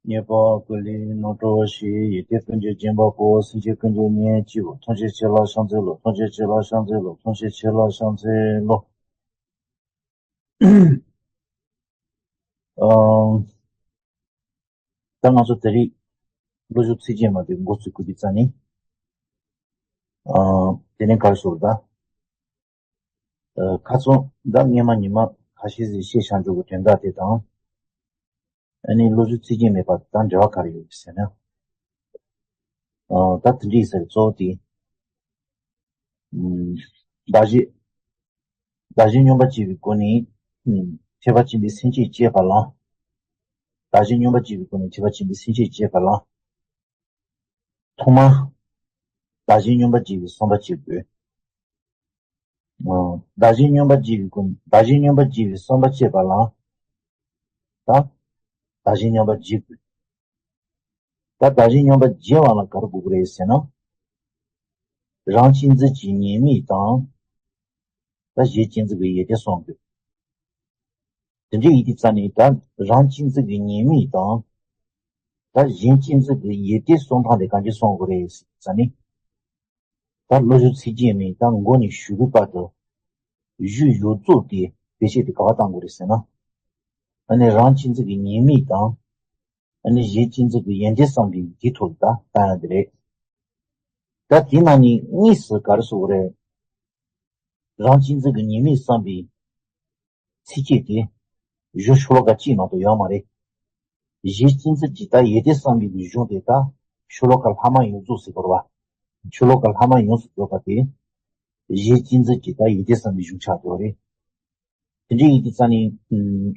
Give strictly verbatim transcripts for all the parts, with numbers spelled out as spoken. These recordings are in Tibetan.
ཉེས་པ་ཀུན་ལས་རྣམ་གྲོལ་ཞིང་། ཡོན་ཏན་ཀུན་གྱི་སྦྱིན་པ་པོ། སེམས་ཅན་ཀུན་གྱི་གཉེན་གཅིག་པུ། ཐམས་ཅད་མཁྱེན་ལ་ཕྱག་འཚལ་ལོ། ཐམས་ཅད་མཁྱེན་ལ་ཕྱག་འཚལ་ལོ། ཐམས་ཅད་མཁྱེན་ལ་ཕྱག་འཚལ་ལོ། ཨང་། ད་ང་ཚོ་དེ་རིང་བློ་སྦྱོང་ཚིག་བརྒྱད་མ་དེ་འགོ་ཚུགས་དགོས་ཀྱི་རྩ་ནི། ཨང་། དེ་ནས་ག་རེ་ཟེར་ད། ཨ། ཁ་སང་ད་སྔས་མ་ཉི་མ་ཁ་ཤས་ཤིག་བཤད་བཞག་འཇོག་གི་དོན་དག་དེ་དང་། ཨ་ནི་བློ་སྦྱོང་ཚིག་བརྒྱད་མའི་བར་དུ་ད་འབྲེལ་བ་ག་རེ་ཡོད་ཟེར་ན། ཨ། ད་དེ་འདྲ་ཡིན་ཟེར་གཙོ་བོ་དེ། ཨུམ། བདག་གཞན། བདག་གཞན་སྙོམས་པར་བྱེད་པའི་སྒོ་ནས། ཨུམ། ཁྱད་པར་ཅན་དེ་སེམས་ཅན་བསྐྱེད་པ་ལ། བདག་གཞན་སྙོམས་པར་བྱེད་པའི་སྒོ་ནས་ཁྱད་པར་ཅན་དེ་སེམས་ཅན་བསྐྱེད་པ་ལ། ཐོག་མར། བདག་གཞན་སྙོམས་པར་བྱེད་པའི་བསམ་པ་བསྐྱེད་དགོས། ཨ། བདག་གཞན་སྙོམས་པར་བྱེད་པའི་སྒོ་ནས་བདག་གཞན་སྙོམས་པར་བྱེད་པའི་བསམ་པ་བསྐྱེད་པ་ལ། ད། བདག་གཞན་སྙོམས་པར་བྱེད་དགོས། ད་བདག་གཞན་སྙོམས་པར་བྱེད་པ་ལ་ག་རེ་དགོས་ཀྱི་རེད་ཟེར་ན། རང་གཅེས་འཛིན་གྱི་ཉེས་དམིགས་དང་། ད་གཞན་གཅེས་འཛིན་གྱི་ཡོན་ཏན་གསུམ་དགོས། དེ་འདྲ་ཡིན་དུས་ཙ་ནས་ད་རང་གཅེས་འཛིན་གྱི་ཉེས་དམིགས་དང་། ད་གཞན་གཅེས་འཛིན་གྱི་ཡོན་ཏན་གསུམ་ཐམས་ཅད་གང་གིས་སྲུང་དགོས་རེད་ཟེར་ཙ་ནས། ད་བློ་སྦྱོང་ཚིག་བརྒྱད་མའི་ད་མགོ་ནས་གཞུག་གི་བར་དུ་གཞུག་གཞུག་རྫོགས་དེ་བེད་སྤྱད་དེ་ག་པར་བཏང་དགོས་རེད་ཟེར་ན། ཨ་ནི་རང་གཅེས་འཛིན་གྱི་ཉེས་དམིགས་དང་། ཨ་ནི་གཞན་གཅེས་འཛིན་གྱི་ཡོན་ཏན་བསམ་པའི་འདི་ཐོག་ལ་ད་བཏང་ཡ་དེ་རེད། ད་དེ་ནང་ནས་དངོས་སུ་ག་རེ་ཟེར་དགོས་རེད། རང་གཅེས་འཛིན་གྱི་ཉེས་དམིགས་བསམ་པའི་ཚིགས་བཅད་དེ་གཞུང་ཤོ་ལོ་ཀ་གཅིག་ནང་དུ་ཡོད་མ་རེད། གཞན་གཅེས་འཛིན་གྱི་ད་ཡོན་ཏན་བསམ་པའི་གཞུང་དེ་ད་ཤོ་ལོ་ཀ་ལྷག་མ་ཡོངས་རྫོགས་ཟེར་དགོས་རེད་བ། ཤོ་ལོ་ཀ་ལྷག་མ་ཡོངས་སུ་རྫོགས་པ་དེ་གཞན་གཅེས་འཛིན་གྱི་ད་ཡོན་ཏན་བསམ་པའི་གཞུང་ཆགས་ཡོད་རེད། དེ་འདྲ་ཡིན་དུས་ཙ་ནས་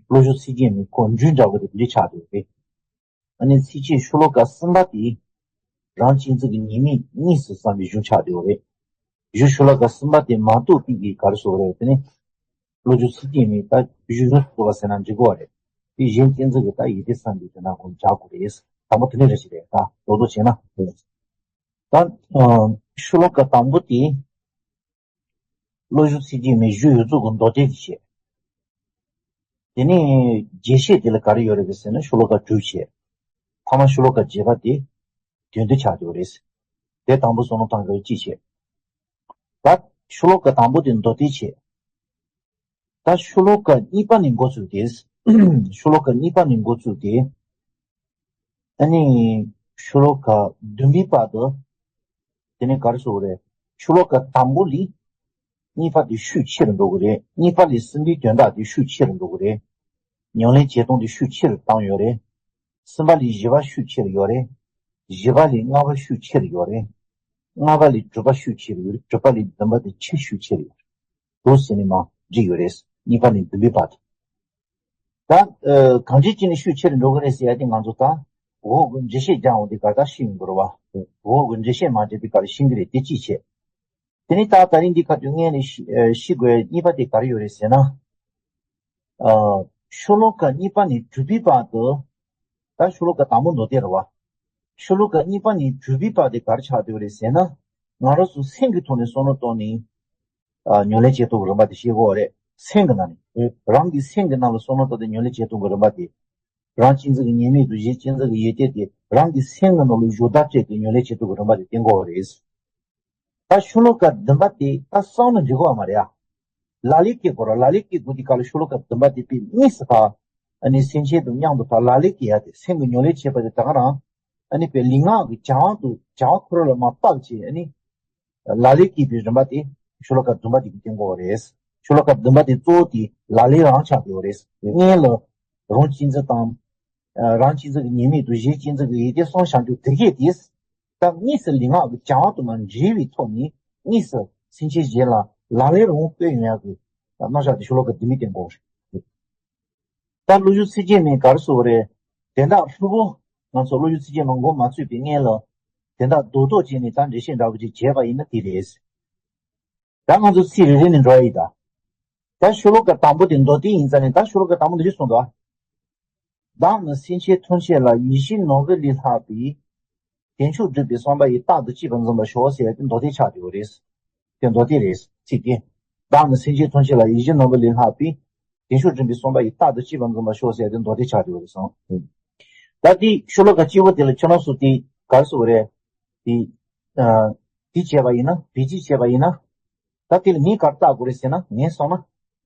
བློ་སྦྱོང་ཚིག་བརྒྱད་མའི་ཁོ་འབྲུ་འདྲ་བོ་དེ་འདྲ་ཆགས་ཡོད་རེད། ཨ་ནི་ཚིགས་བཅད་ཤོ་ལོ་ཀ་གསུམ་པ་དེ་རང་གཅེས་འཛིན་གྱི་ཉེས་དམིགས་དངོས་སུ་བསམ་པའི་གཞུང་ཆགས་ཡོད་རེད། གཞུང་ཤོ་ལོ་ཀ་གསུམ་པ་དེ་མ་གཏོགས་པའི་གི་ག་རེ་ཟེར་དགོས་རེད། དེ་ནི་བློ་སྦྱོང་ཚིག་བརྒྱད་མའི་ད་གཞུང་ཤོ་ལོ་ཀ་ཟེར་ན་འགྲིག་གི་རེད། དེ་གཞན་གཅེས་འཛིན་གྱི་ད་ཡོན་ཏན་བསམ་པའི་དེ་ན་ཁོ་འཇོག་དགོས་རེད། དང་པོ་དེ་ནས་རེ་ཞིག་རེད། ད་རྡོག་རྡོག་བྱས་ན། ད་ཤོ་ལོ་ཀ་དང་པོ་དེ། བློ་སྦྱོང་ཚིག་བརྒྱད་མའི་གཞུང་ཡོངས་རྫོགས་ཀྱི་མདོ་སྡེ་དེ་བཤད། དེ་ནས་རྒྱས་བཤད་དེ་ལ་ག་རེ་ཡོད་རེད་ཟེར་ན་ཤོ་ལོ་ཀ་དྲུག་བཤད། ཐ་མ་ཤོ་ལོ་ཀ་བརྒྱད་པ་དེ་དོན་བསྡུ་ཆགས་ཡོད་རེད། དེ་དང་པོ་བསམ་བློ་བཏང་དགོས་གཅིག་བཤད། ད་ཤོ་ལོ་ཀ་དང་པོ་དེ་མདོ་སྡེ་བཤད། ད་ཤོ་ལོ་ཀ་གཉིས་པ་ནས་འགོ་ཚུགས་ཏེ། ཤོ་ལོ་ཀ་གཉིས་པ་ནས་འགོ་ཚུགས་ཏེ། ཨ་ནི་ཤོ་ལོ་ཀ་བདུན་པའི་བར་དུ། དེ་ནས་ག་རེ་ཟེར་དགོས་རེད། ཤོ་ལོ་ཀ་དང་པོ་ལས་གཉིས་པ་དེ་ཤུགས་ཆེ་རུ་འགྲོ་གི་རེད། གཉིས་པ་ལས་གསུམ་པའི་དོན་དག་དེ་ཤུགས་ཆེ་རུ་འགྲོ་གི་རེད། ཉམས་ལེན་བྱེད་སྟངས་དེ་ཤུགས་ཆེ་རུ་བཏང་ཡོད་རེད། གསུམ་པ་ལས་བཞི་པ་ཤུགས་ཆེ་རུ་ཡོད་རེད། བཞི་པ་ལས་ལྔ་པ་ཤུགས་ཆེ་རུ་ཡོད་རེད། ལྔ་པ་ལས་དྲུག་པ་ཤུགས་ཆེ་རུ་ཡོད་རེད། དྲུག་པ་ལས་བདུན་པ་དེ་ཆེས་ཤུགས་ཆེ་རུ་ཡོད་རེད། འདུག་ཟེར་ནས་མར་བསྒྲིགས་ཡོད་རེད། གཉིས་པ་ནས་བདུན་པའི་བར་དུ། ད། ཨ། གང་ཅིའི་ཕྱིར་ནས་ཤུགས་ཆེ་རུ་འགྲོ་གི་རེད་ཟེར་ཡ་དེ་ང་ཚོ་ད། འོག་གི་འགྲེལ་བཤད་རྒྱག་འོང་དུས་ག་ད་ཤེས་ཡོང་གི་རེད་བ། འོག་གི་འགྲེལ་བཤད་མ་བྱས་དུས་ག་རེ་ཤེས་ཀྱི་རེད་དེ་གཅིག་བྱས། དེ་ནས་ད་ད་རིང་འདི་ཁ་ཐུག་སྔོན་ནས་ཤེས་ཨ་ཤེས་དགོས་ཡ་གཉིས་པ་དེ་ག་རེ་ཡོད་རེད་ཟེར་ན། ཨ། ཤོ་ལོ་ཀ་གཉིས་པ་ནས་དྲུག་པའི་བར་དུ། ད་ཤོ་ལོ་ཀ་དང་པོ་མདོ་སྡེ་རེད་བ། ཤོ་ལོ་ཀ་གཉིས་པ་ནས་དྲུག་པའི་བར་དེ་ག་རེ་ཆགས་བསྡད་ཡོད་རེད་ཟེར་ན། ང་རང་ཚོ་སེམས་ཀྱི་ཐོག་ནས་བསམ་བློ་བཏང་ནས། ཨ། ཉམས་ལེན་བྱེད་ཐུབ་པའི་རིམ་པ་དེ་ཤེས་དགོས་རེད། སེམས་ཀྱི་ནང་ནས། རང་གི་སེམས་ཀྱི་ནང་ལ་བསམ་བློ་བཏང་སྟེ་ཉམས་ལེན་བྱེད་ཐུབ་པའི་རིམ་པ་དེ། རང་གཅེས་འཛིན་གྱི་ཉེས་དམིགས་དང་གཞན་གཅེས་འཛིན་གྱི་ཡོན་ཏན་དེ་རང་གི་སེམས་ཀྱི་ནང་ལ་གཞོལ་བརྡར་སྤྲད་དེ་ཉམས་ལེན་བྱེད་ཐུབ་པའི་རིམ་པ་དེ་བསྟན་དགོས་རེད། ད་ཤོ་ལོ་ཀ་བདུན་པ་དེ་ད་བསམ་ན་འགྲིག་གི་མ་རེད་ཡ། ལག་ལེན་བཀལ་དགོས་ར། ལག་ལེན་བཀལ་དགོས་དུས་སྐབས་ལ་ཤོ་ལོ་ཀ་བདུན་པ་དེ་དཔེ་དངོས་སུ་ཕར། ཨ་ནི་སེམས་ཅན་དང་མཉམ་དུ་ཕར་ལག་ལེན་བཀལ་ཡ་དེ། སེམས་ཀྱི་ཉམས་ལེན་བྱེད་པ་དེ་ད་ག་རང་། ཨ་ནི་དཔེ་ལུས་ངག་གི་བྱ་བ་དང་བྱ་བ་ཁོ་རང་ལ་མར་དཔག་བྱས། ཨ་ནི་ལག་ལེན་བཀལ་བའི་རིམ་པ་དེ་ཤོ་ལོ་ཀ་བདུན་པ་དེ་གིས་བསྟན་དགོས་པ་རེད། ཤོ་ལོ་ཀ་བདུན་པ་དེ་གཙོ་བོ་དེ་ལག་ལེན་རང་ཆགས་ཡོད་རེད། སྔོན་ལ་རང་གཅེས་འཛིན་དང་། ཨ། རང་གཅེས་འཛིན་གྱི་ཉེས་དམིགས་དང་གཞན་གཅེས་འཛིན་གྱི་ཡོན་ཏན་གསུམ་བཤད་རྒྱུ་དེ་གས་དེ། ད་དངོས་སུ་ལུས་ངག་གི་བྱ་བ་དང་མ་འབྲེལ་བའི་ཐོག་ནས་དངོས་སུ་སེམས་ཅན་གཞན་ལ་ལག་ལེན་རང་སྤེལ་ཡོང་ཡག་གི་རྣམ་གཞག་དེ་ཤོ་ལོ་ཀ་བདུན་པས་བསྟན་དགོས་རེད། ད་བློ་སྦྱོང་ཚིག་བརྒྱད་མའི་ག་རེ་ཟེར་དགོས་རེད། དོན་དག་ལྷུག་པོ། ང་ཚོ་བློ་སྦྱོང་ཚིག་བརྒྱད་མ་འགོ་མ་ཚུགས་པའི་སྔོན་ལ་དོན་དག་རྡོག་རྡོག་བྱས་ནས་ད་འགྲེལ་བཤད་འདྲ་པོ་ཅིག་བྱས་པ་ཡིན་ན་དེ་རེད། ད་ང་ཚོ་ཚིག་རེ་རེ་ནས་འགྲོ་ཡ་ཡིན་ད། ད་ཤོ་ལོ་ཀ་དང་པོ་དེ་མདོ་སྡེ་ཡིན་ཙང་ནས། ད་ཤོ་ལོ་ཀ་དང་པོ་འདི་འདྲ་གསུངས་འདུག་ཨ། བདག་ནི་སེམས་ཅན་ཐམས་ཅད་ལ། ཡིད་བཞིན་ནོར་བུ་ལས་ལྷག་པའི། དཀོན་མཆོག་སྒྲུབ་པའི་བསམ་པ་ཡིས། རྟག་ཏུ་གཅེས་པར་འཛིན་པར་ཤོག་ཟེར་ཏེ་མདོ་སྡེ་ཆགས་ཡོད་རེད། དེ་མདོ་སྡེ་རེད། ཚིག་དེ། བདག་ནི་སེམས་ཅན་ཐམས་ཅད་ལ། ཡིད་བཞིན་ནོར་བུ་ལས་ལྷག་པའི། དཀོན་མཆོག་སྒྲུབ་པའི་བསམ་པ་ཡིས། རྟག་ཏུ་གཅེས་པར་འཛིན་པར་ཤོག་ཟེར་ཏེ་མདོ་སྡེ་ཆགས་ཡོད་རེད་གསུངས། ད་དེ་ཤོ་ལོ་ཀ་གཅིག་པོ་དེ་ལ་ཁྱོད་རང་ཚོ་དེ་ག་རེ་ཟེར་དགོས་རེད། དེ་ཨ་དེ་བྱས་པ་ཡིན་ན། བེད་སྤྱོད་བྱས་པ་ཡིན་ན། ད་དེ་ལ་ངས་ག་རེ་བལྟ་དགོས་རེད་ཟེར་ན། ངས་སོང་ན་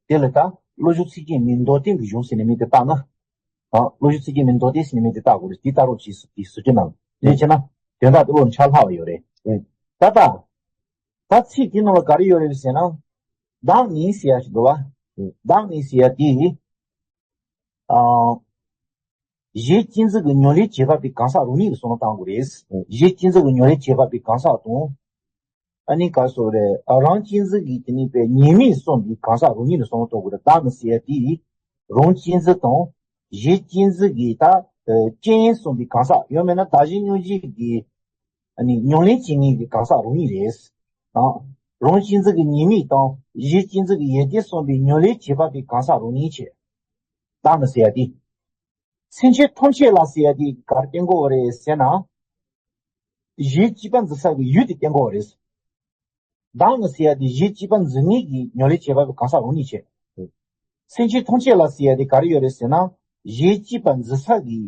དེ་ལ་ད་བློ་སྦྱོར་ཚིག་བརྒྱད་མའི་མདོ་སྡེ་གི་གཞུང་ཟེར་ནས་མི་དེ་བལྟ་ན། ཨ། བློ་སྦྱོར་ཚིག་བརྒྱད་མའི་མདོ་སྡེ་ཟེར་ནས་མི་དེ་བལྟ་དགོས་རེད། དེ་ལྟ་རོགས་བྱེད་ཟེར་དེ་ཟུར་ཁྲིད་ནང་ལ། དེ་བྱས་ན་དོན་དག་དེ་བློ་ལ་འཆར་ལྷག་པ་ཡོད་རེད། ཨེ། ད་ལྟ། ད་ཚིག་དེ་ནང་ལ་ག་རེ་ཡོད་རེད་ཟེར་ན། བདག་ནི་ཟེར་ཡ་ཞིག་འདུག་བ། ཨེ། བདག་ནི་ཟེར་ཡ་དེ། ཨ། གཞི་གཅན་འཛིན་གྱི་ཉོན་ལེན་བྱེད་པ་པའི་གང་ཟག་རང་ཉིད་ལ་བསམ་བློ་གཏང་དགོས་རེད། ཨེ། གཞི་གཅན་འཛིན་གྱི་ཉོན་ལེན་བྱེད་པ་པའི་གང་ཟག་དང་། ཨ་ནི་ག་རེ་ཟེར་དགོས་རེད། ཨ། རང་གཅན་འཛིན་གྱི་དེ་ནི་པའི་ཉེས་དམིགས་བསམ་པའི་གང་ཟག་རང་ཉིད་ལ་བསམ་བློ་གཏོང་དགོས་རེད། བདག་ནི་ཟེར་ཡ་དེ། རང་གཅན་འཛིན་དང་། གཞི་གཅན་འཛིན་གྱི་ད། ཨ། རྐྱེན་བསམ་པའི་གང་ཟག་ཡང་མིན་ན་བདག་གཞན་མྱོང་བྱེད་ཀྱི། ཨ་ནི་ཉོན་ལེན་བྱེད་མཁན་གྱི་གང་ཟག་རང་ཉིད་རེད། ཨ། རང་གཅན་འཛིན་གྱི་ཉེས་དམིགས་དང་གཞི་གཅན་འཛིན་གྱི་ཡོན་ཏན་བསམ་པའི་ཉོན་ལེན་བྱེད་པ་པའི་གང་ཟག་རང་ཉིད་བྱས། བདག་ནི་ཟེར་ཡ་དེ། སེམས་ཅན་ཐམས་ཅད་ལ་ཟེར་ཡ་དེ་ག་རེ་བསྟན་དགོས་པ་རེད་ཟེར་ན། གཞན་གཅེས་པར་འཛིན་ས་གི་ཡུལ་དེ་བསྟན་དགོས་པ་རེད། བདག་ནི་ཟེར་ཡ་དེ་གཞན་གཅེས་པར་འཛིན་མཁན་གྱི་ཉོན་ལེན་བྱེད་པ་པའི་གང་ཟག་རང་ཉིད་བྱས། སེམས་ཅན་ཐམས་ཅད་ལ་ཟེར་ཡ་དེ་ག་རེ་ཡོད་རེད་ཟེར་ན། གཞན་གཅེས་པར་འཛིན་ས་གི།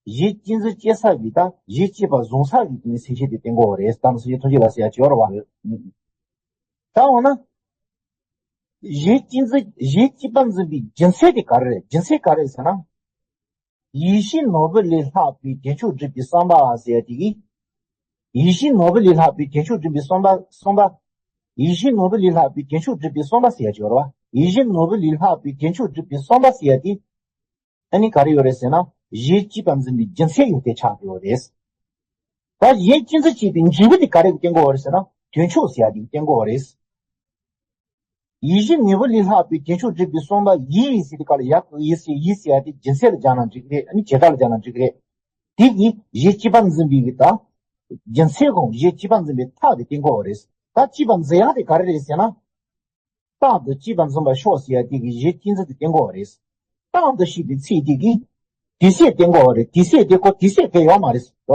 གཞན་གཅེས་འཛིན་སྐྱེ་ས་གི་ད་གཞན་གཅེས་པར་བཟུང་ས་གི་དེ་ནི་སེམས་ཅན་དེ་བསྟན་དགོས་པ་རེད། བདག་ནི་སེམས་ཅན་ཐམས་ཅད་ལ་ཟེར་ཡ་ཅིག་ཡོད་རེད་བ། ད་འོ་ན། གཞན་གཅེས་འཛིན། གཞན་གཅེས་པར་འཛིན་པའི་རྒྱུ་མཚན་དེ་ག་རེ་རེད། རྒྱུ་མཚན་ག་རེ་རེད་ཟེར་ན། ཡིད་བཞིན་ནོར་བུ་ལས་ལྷག་པའི་དལ་འབྱོར་སྒྲུབ་པའི་བསམ་པ་ཟེར་ཡ་དེ་གིས། ཡིད་བཞིན་ནོར་བུ་ལས་ལྷག་པའི་དལ་འབྱོར་སྒྲུབ་པའི་བསམ་པ། བསམ་པ། ཡིད་བཞིན་ནོར་བུ་ལས་ལྷག་པའི་དལ་འབྱོར་སྒྲུབ་པའི་བསམ་པ་ཟེར་ཡ་ཅིག་ཡོད་རེད་བ། ཡིད་བཞིན་ནོར་བུ་ལས་ལྷག་པའི་དལ་འབྱོར་སྒྲུབ་པའི་བསམ་པ་ཟེར་ཡ་དེ། ཨ་ནི་ག་རེ་ཡོད་རེད་ཟེར་ན། གཞན་གཅེས་པར་འཛིན་པའི་རྒྱུ་མཚན་ཡོད་དེ་ཆགས་ཡོད་རེད། ད་གཞན་གཅེས་འཛིན་བྱེད་པའི་འབྲས་བུ་དེ་ག་རེ་བསྟན་དགོས་རེད་ཟེར་ན། དོན་མཆོག་ཟེར་ཡ་དེ་བསྟན་དགོས་རེད། ཡིད་བཞིན་ནོར་བུ་ལས་ལྷག་པའི་དལ་འབྱོར་སྒྲུབ་པའི་བསམ་པ་ཡིས་ཟེར་དེ་ག་ལ་ཡག་ཡིས་ཟེར་ཡིས་ཟེར་ཡ་དེ་རྒྱུ་མཚན་ལ་སྦྱར་ན་འགྲིག་གི་རེད། ཨ་ནི་བྱེད་སྟངས་ལ་སྦྱར་ན་འགྲིག་གི་རེད། དེ་གིས་གཞན་གཅེས་པར་འཛིན་པའི་གི་ད། རྒྱུ་མཚན་གང་། གཞན་གཅེས་པར་འཛིན་པའི་ཐབས་དེ་བསྟན་དགོས་རེད། ད་གཅེས་པར་འཛིན་ཡ་དེ་ག་རེ་རེད་ཟེར་ན། རྟག་ཏུ་གཅེས་པར་འཛིན་པར་ཤོག་ཟེར་ཡ་དེ་གིས་གཞན་གཅེས་འཛིན་དེ་བསྟན་དགོས་པ་རེད། རྟག་ཏུ་ཞེས་པའི་ཚིག་དེ་གིས་དུས་ཚོད་བསྟན་དགོས་པ་རེད། དུས་ཚོད་དེ་ཁོ་དུས་ཚོད་གལ་ཡོད་མ་རེད། རེད་བ།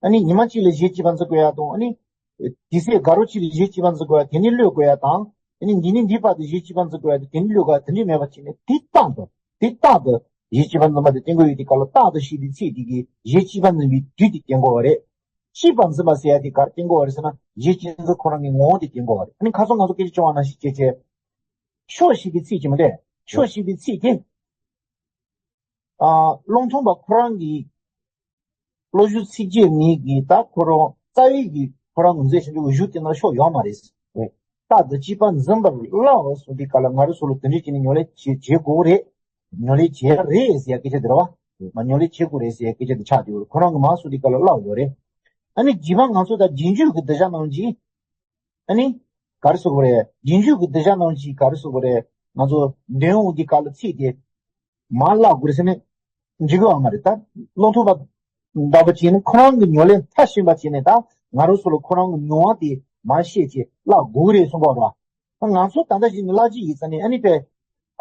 ཨ་ནི་ཉི་མ་གཅིག་ལ་གཞན་གཅེས་པར་འཛིན་དགོས་ཡ་དང་། ཨ་ནི་དུས་ཚོད་དགའ་རབ་ཅིག་ལ་གཞན་གཅེས་པར་འཛིན་དགོས་ཡ་དེ་ནས་གློད་དགོས་ཡ་དང་། ཨ་ནི་འདི་ནས་འདིའི་བར་དུ་གཞན་གཅེས་པར་འཛིན་དགོས་ཡ་དེ་དེ་ནས་གློད་དགོས་ཡ་དེ་འདྲ་མེད་པ་བྱས་ནས། དེ་རྟག་ཏུ་དེ་རྟག་ཏུ་གཞན་གཅེས་པར་འཛིན་པ་དེ་བསྟན་དགོས་ཡོད་དེ་ག་ལ། རྟག་ཏུ་ཞེས་པའི་ཚིག་དེ་གིས་གཞན་གཅེས་པར་འཛིན་པའི་དུས་དེ་བསྟན་དགོས་པ་རེད། གཅེས་པར་འཛིན་པ་ཟེར་ཡ་དེ་ག་རེ་བསྟན་དགོས་པ་རེད་ཟེར་ན། གཞན་གཅེས་འཛིན་ཁོ་རང་གི་ངོ་བོ་དེ་བསྟན་དགོས་པ་རེད། ཨ་ནི་ཁ་སང་ང་ཚོ་སྐད་ཆ་བྱུང་བ་ནང་བཞིན་བྱས་བྱས། ཤོག་ཞེས་པའི་ཚིག་ཅིག་མ་རེད། ཤོག་ཞེས་པའི་ཚིག་དེ། ཨ། བློ་མཐུན་པ་ཁོ་རང་གི་བློ་སྦྱོར་ཚིག་བརྒྱད་མའི་གི་ད་ཁོ་རང་རྩ་བའི་གི་ཁོ་རང་ངོས་འཛིན་བྱེད་འདུག་གཞུག་དེ་ན་ཤོག་ཡོད་མ་རེད། རྟག་ཏུ་གཅེས་པར་འཛིན་པར་བསླབ་ཟེར་དུས་སྐབས་ལ་ང་རང་ཚོ་ལ་དེ་འདྲ་བྱས་ནས་ཉོན་ལེན་བྱེད་བྱེད་དགོས་རེད། ཉོན་ལེན་བྱེད་རེད་ཟེར་ཡ་སྐད་ཆ་དེ་རེད་བ། མ་ཉོན་ལེན་བྱེད་དགོས་རེད་ཟེར་ཡ་སྐད་ཆ་དེ་ཆགས་བསྡད་ཡོད་རེད། ཁོ་རང་གི་མ་ཟེར་དུས་སྐབས་ལ་བསླབ་ཡོད་རེད། ཨ་ནི་རྗེས་མ་ང་ཚོ་ད་རྗེས་འཇུག་གི་གདུལ་བྱ་རྣམས་ཀྱིས། ཨ་ནི། ག་རེ་ཟེར་དགོས་རེད། རྗེས་འཇུག་གི་གདུལ་བྱ་རྣམས་ཀྱིས་ག་རེ་ཟེར་དགོས་རེད། ང་ཚོ་འདོན་འོང་དུས་སྐབས་ལ་ཚིག་དེ་མར་བཀླག་དགོས་རེད་ཟེར་ནས་འགྲིག་གི་ཡོད་མ་རེད། ད་བློ་མཐུན་པ་འདྲ་པོ་བྱས་ནས་ཁོ་རང་གི་ཉོན་ལེན་མཐར་ཕྱིན་པ་བྱས་ནས། ད་ང་རང་ཚོ་ལ་ཁོ་རང་གི་མྱོང་བ་དེ་མར་བཤད་བྱས་བཀླག་དགོས་ཀྱི་རེད་གསུང་གི་ཡོད་རེད་བ། ད་ང་ཚོ་ད་ལྟ་བཞིན་གྱི་བཀླག་ཀྱི་ཡིན་ཙང་ནས། ཨ་ནི་པས་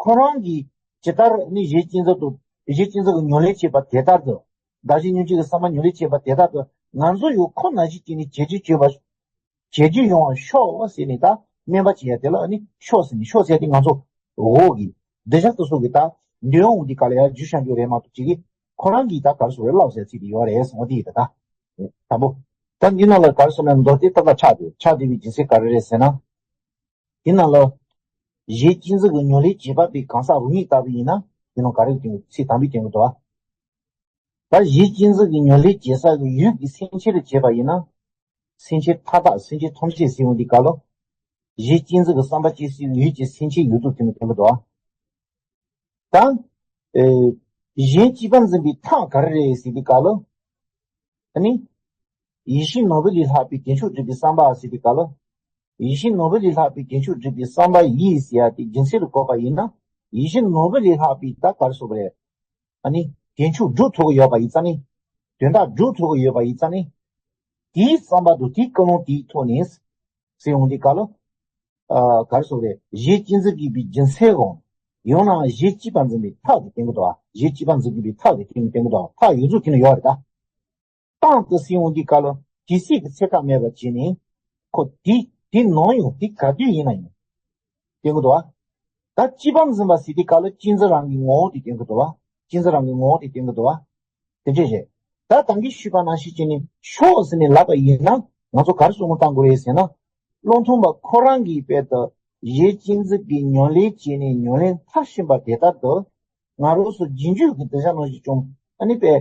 ཁོ་རང་གིས་ཇི་ལྟར་ནི་གཞན་གཅེས་འཛིན་དུ། གཞན་གཅེས་འཛིན་གྱི་ཉོན་ལེན་བྱེད་པ་དེ་ལྟར་དུ། བདག་གཞན་མྱོང་བྱེད་ཀྱི་བསམ་པ་ཉོན་ལེན་བྱེད་པ་དེ་ལྟར་དུ། ང་ཚོ་ཡང་ཁོ་ན་བཞིན་བྱས་ནས་བྱེད་རྒྱུ་བྱེད་པ། བྱེད་རྒྱུ་ཡོང་བར་ཤོག་ཟེར་ནས་ད་སྨོན་པ་བྱེད་ཡ་དེ་ལ། ཨ་ནི་ཤོག་ཟེར་ནས། ཤོག་ཟེར་ཡ་དེ་ང་ཚོ་འོག་གི་གདུལ་བྱ་དེ་ཚོ་གི་ད་འདོན་འོང་དུས་སྐབས་ལ་ཡར་འཇུ་བྱ་རྒྱུ་རེད་མ་གཏོགས། ཅིག་གིས་ཁོ་རང་གིས་ད་ག་རེ་ཟེར་དགོས་རེད། བསླབ་ཟེར་ཚིག་དེ་ཡོད་རེད་གསུངས་པ་དེ་ཡིན། ད་ད་དང་པོ། ད་འདི་ནང་ལ་ག་རེ་ཟེར་ན། མདོ་སྡེ་ཏག་ཏག་ཆགས་བསྡད། ཆགས་བསྡད་པའི་རྒྱུ་མཚན་ག་རེ་རེད་ཟེར་ན། དེ་ནང་ལ་གཞན་གཅེས་འཛིན་གྱི་ཉོན་ལེན་བྱེད་པ་པའི་གང་ཟག་རང་ཉིད་ལྟ་བུ་ཡིན་ན། དེ་ནང་ག་རེ་བསྟན། ཚིག་དང་པོའི་སྟེང་དུ། ད་གཞན་གཅེས་འཛིན་གྱི་ཉོན་ལེན་བྱེད་ས་གི་ཡུལ་གྱི་སེམས་ཅན་ལ་བྱེད་པ་ཡིན་ན། སེམས་ཅན་མཐའ་དག་སེམས་ཅན་ཐམས་ཅད་ཟེར་འོང་དུས་སྐབས་ལ། གཞན་གཅེས་འཛིན་གྱི་བསམ་པ་སྐྱེ་སའི་ཡུལ་གྱི་སེམས་ཅན་ཡོད་དོ་དེ་ནི་བསྟན་གྱི་འདུག་ཨ། ད། ཨེ། གཞན་གཅེས་པར་འཛིན་པའི་ཐབས་ག་རེ་རེད་ཟེར་དུས་སྐབས་ལ། ཨ་ནི། ཡིད་བཞིན་ནོར་བུ་ལས་ལྷག་པའི་དལ་འབྱོར་སྒྲུབ་པའི་བསམ་པ་ཟེར་དུས་སྐབས་ལ། ཡིད་བཞིན་ནོར་བུ་ལས་ལྷག་པའི་དལ་འབྱོར་སྒྲུབ་པའི་བསམ་པ་ཡིས་ཟེར་ཡ་དེ་རྒྱུ་མཚན་ལ་བཀོད་པ་ཡིན་ན། ཡིད་བཞིན་ནོར་བུ་ལས་ལྷག་པའི་ད་ག་རེ་ཟེར་དགོས་རེད། ཨ་ནི་དལ་འབྱོར་སྒྲུབ་ཐུབ་ཀྱི་ཡོད་པ་ཡིན་ཙང་ནི། དོན་དག་སྒྲུབ་ཐུབ་ཀྱི་ཡོད་པ་ཡིན་ཙང་ནི། དེའི་བསམ་པ་དང་དེའི་ཀུན་སློང་དེའི་ཐོག་ནས་ཟེར་འོང་དུས་སྐབས་ལ། ཨ། ག་རེ་ཟེར་དགོས་རེད། གཞན་གཅེས་འཛིན་དགོས་པའི་རྒྱུ་མཚན་གང་། ཡང་ན་གཞན་གཅེས་པར་འཛིན་པའི་ཐབས་དེ་བསྟན་གྱི་འདུག་ཨ། གཞན་གཅེས་པར་འཛིན་དགོས་པའི་ཐབས་དེ་བསྟན་གྱི་འདུག་ཨ། ཐབས་ཡོངས་རྫོགས་དེ་ནི་ཡོད་རེད་ད། རྟག་ཏུ་ཟེར་འོང་དུས་སྐབས་ལ་དུས་ཚོད་ཀྱི་ཚད་བཀག་མེད་པར་བྱས་ནས། ཁོ་དེ་དེ་ནམ་ཡང་དེ་ག་དུས་ཡིན་ན་ཡང་བསྟན་གྱི་འདུག་བ། ད་གཅེས་པར་འཛིན་པ་ཟེར་དུས་སྐབས་ལ་གཅེས་འཛིན་རང་གི་ངོ་བོ་དེ་བསྟན་གྱི་འདུག་བ། གཅེས་འཛིན་རང་གི་ངོ་བོ་དེ་བསྟན་གྱི་འདུག་བ། དེ་འདྲས་རེད། ད་ད་གིན་ཞུས་པ་ནང་བཞིན་བྱས་ནས་ཤོག་ཟེར་ནས་ལབ་པ་ཡིན་ན་ང་ཚོ་ག་རེ་བསམ་བློ་བཏང་དགོས་རེད་ཟེར་ན། བློ་མཐུན་པ་ཁོ་རང་གིས་དཔེ་ད་གཞས་གཅན་གཟན་གྱི་ཉམས་ལེན་བྱས་ནས་ཉམས་ལེན་མཐར་ཕྱིན་པ་དེ་ལྟར་དུ། ང་རང་ཚོ་རྗེས་འཇུག་གི་དེ་ཆ་ནང་བཞིན་བྱུང་། ཨ་ནི་དཔེ་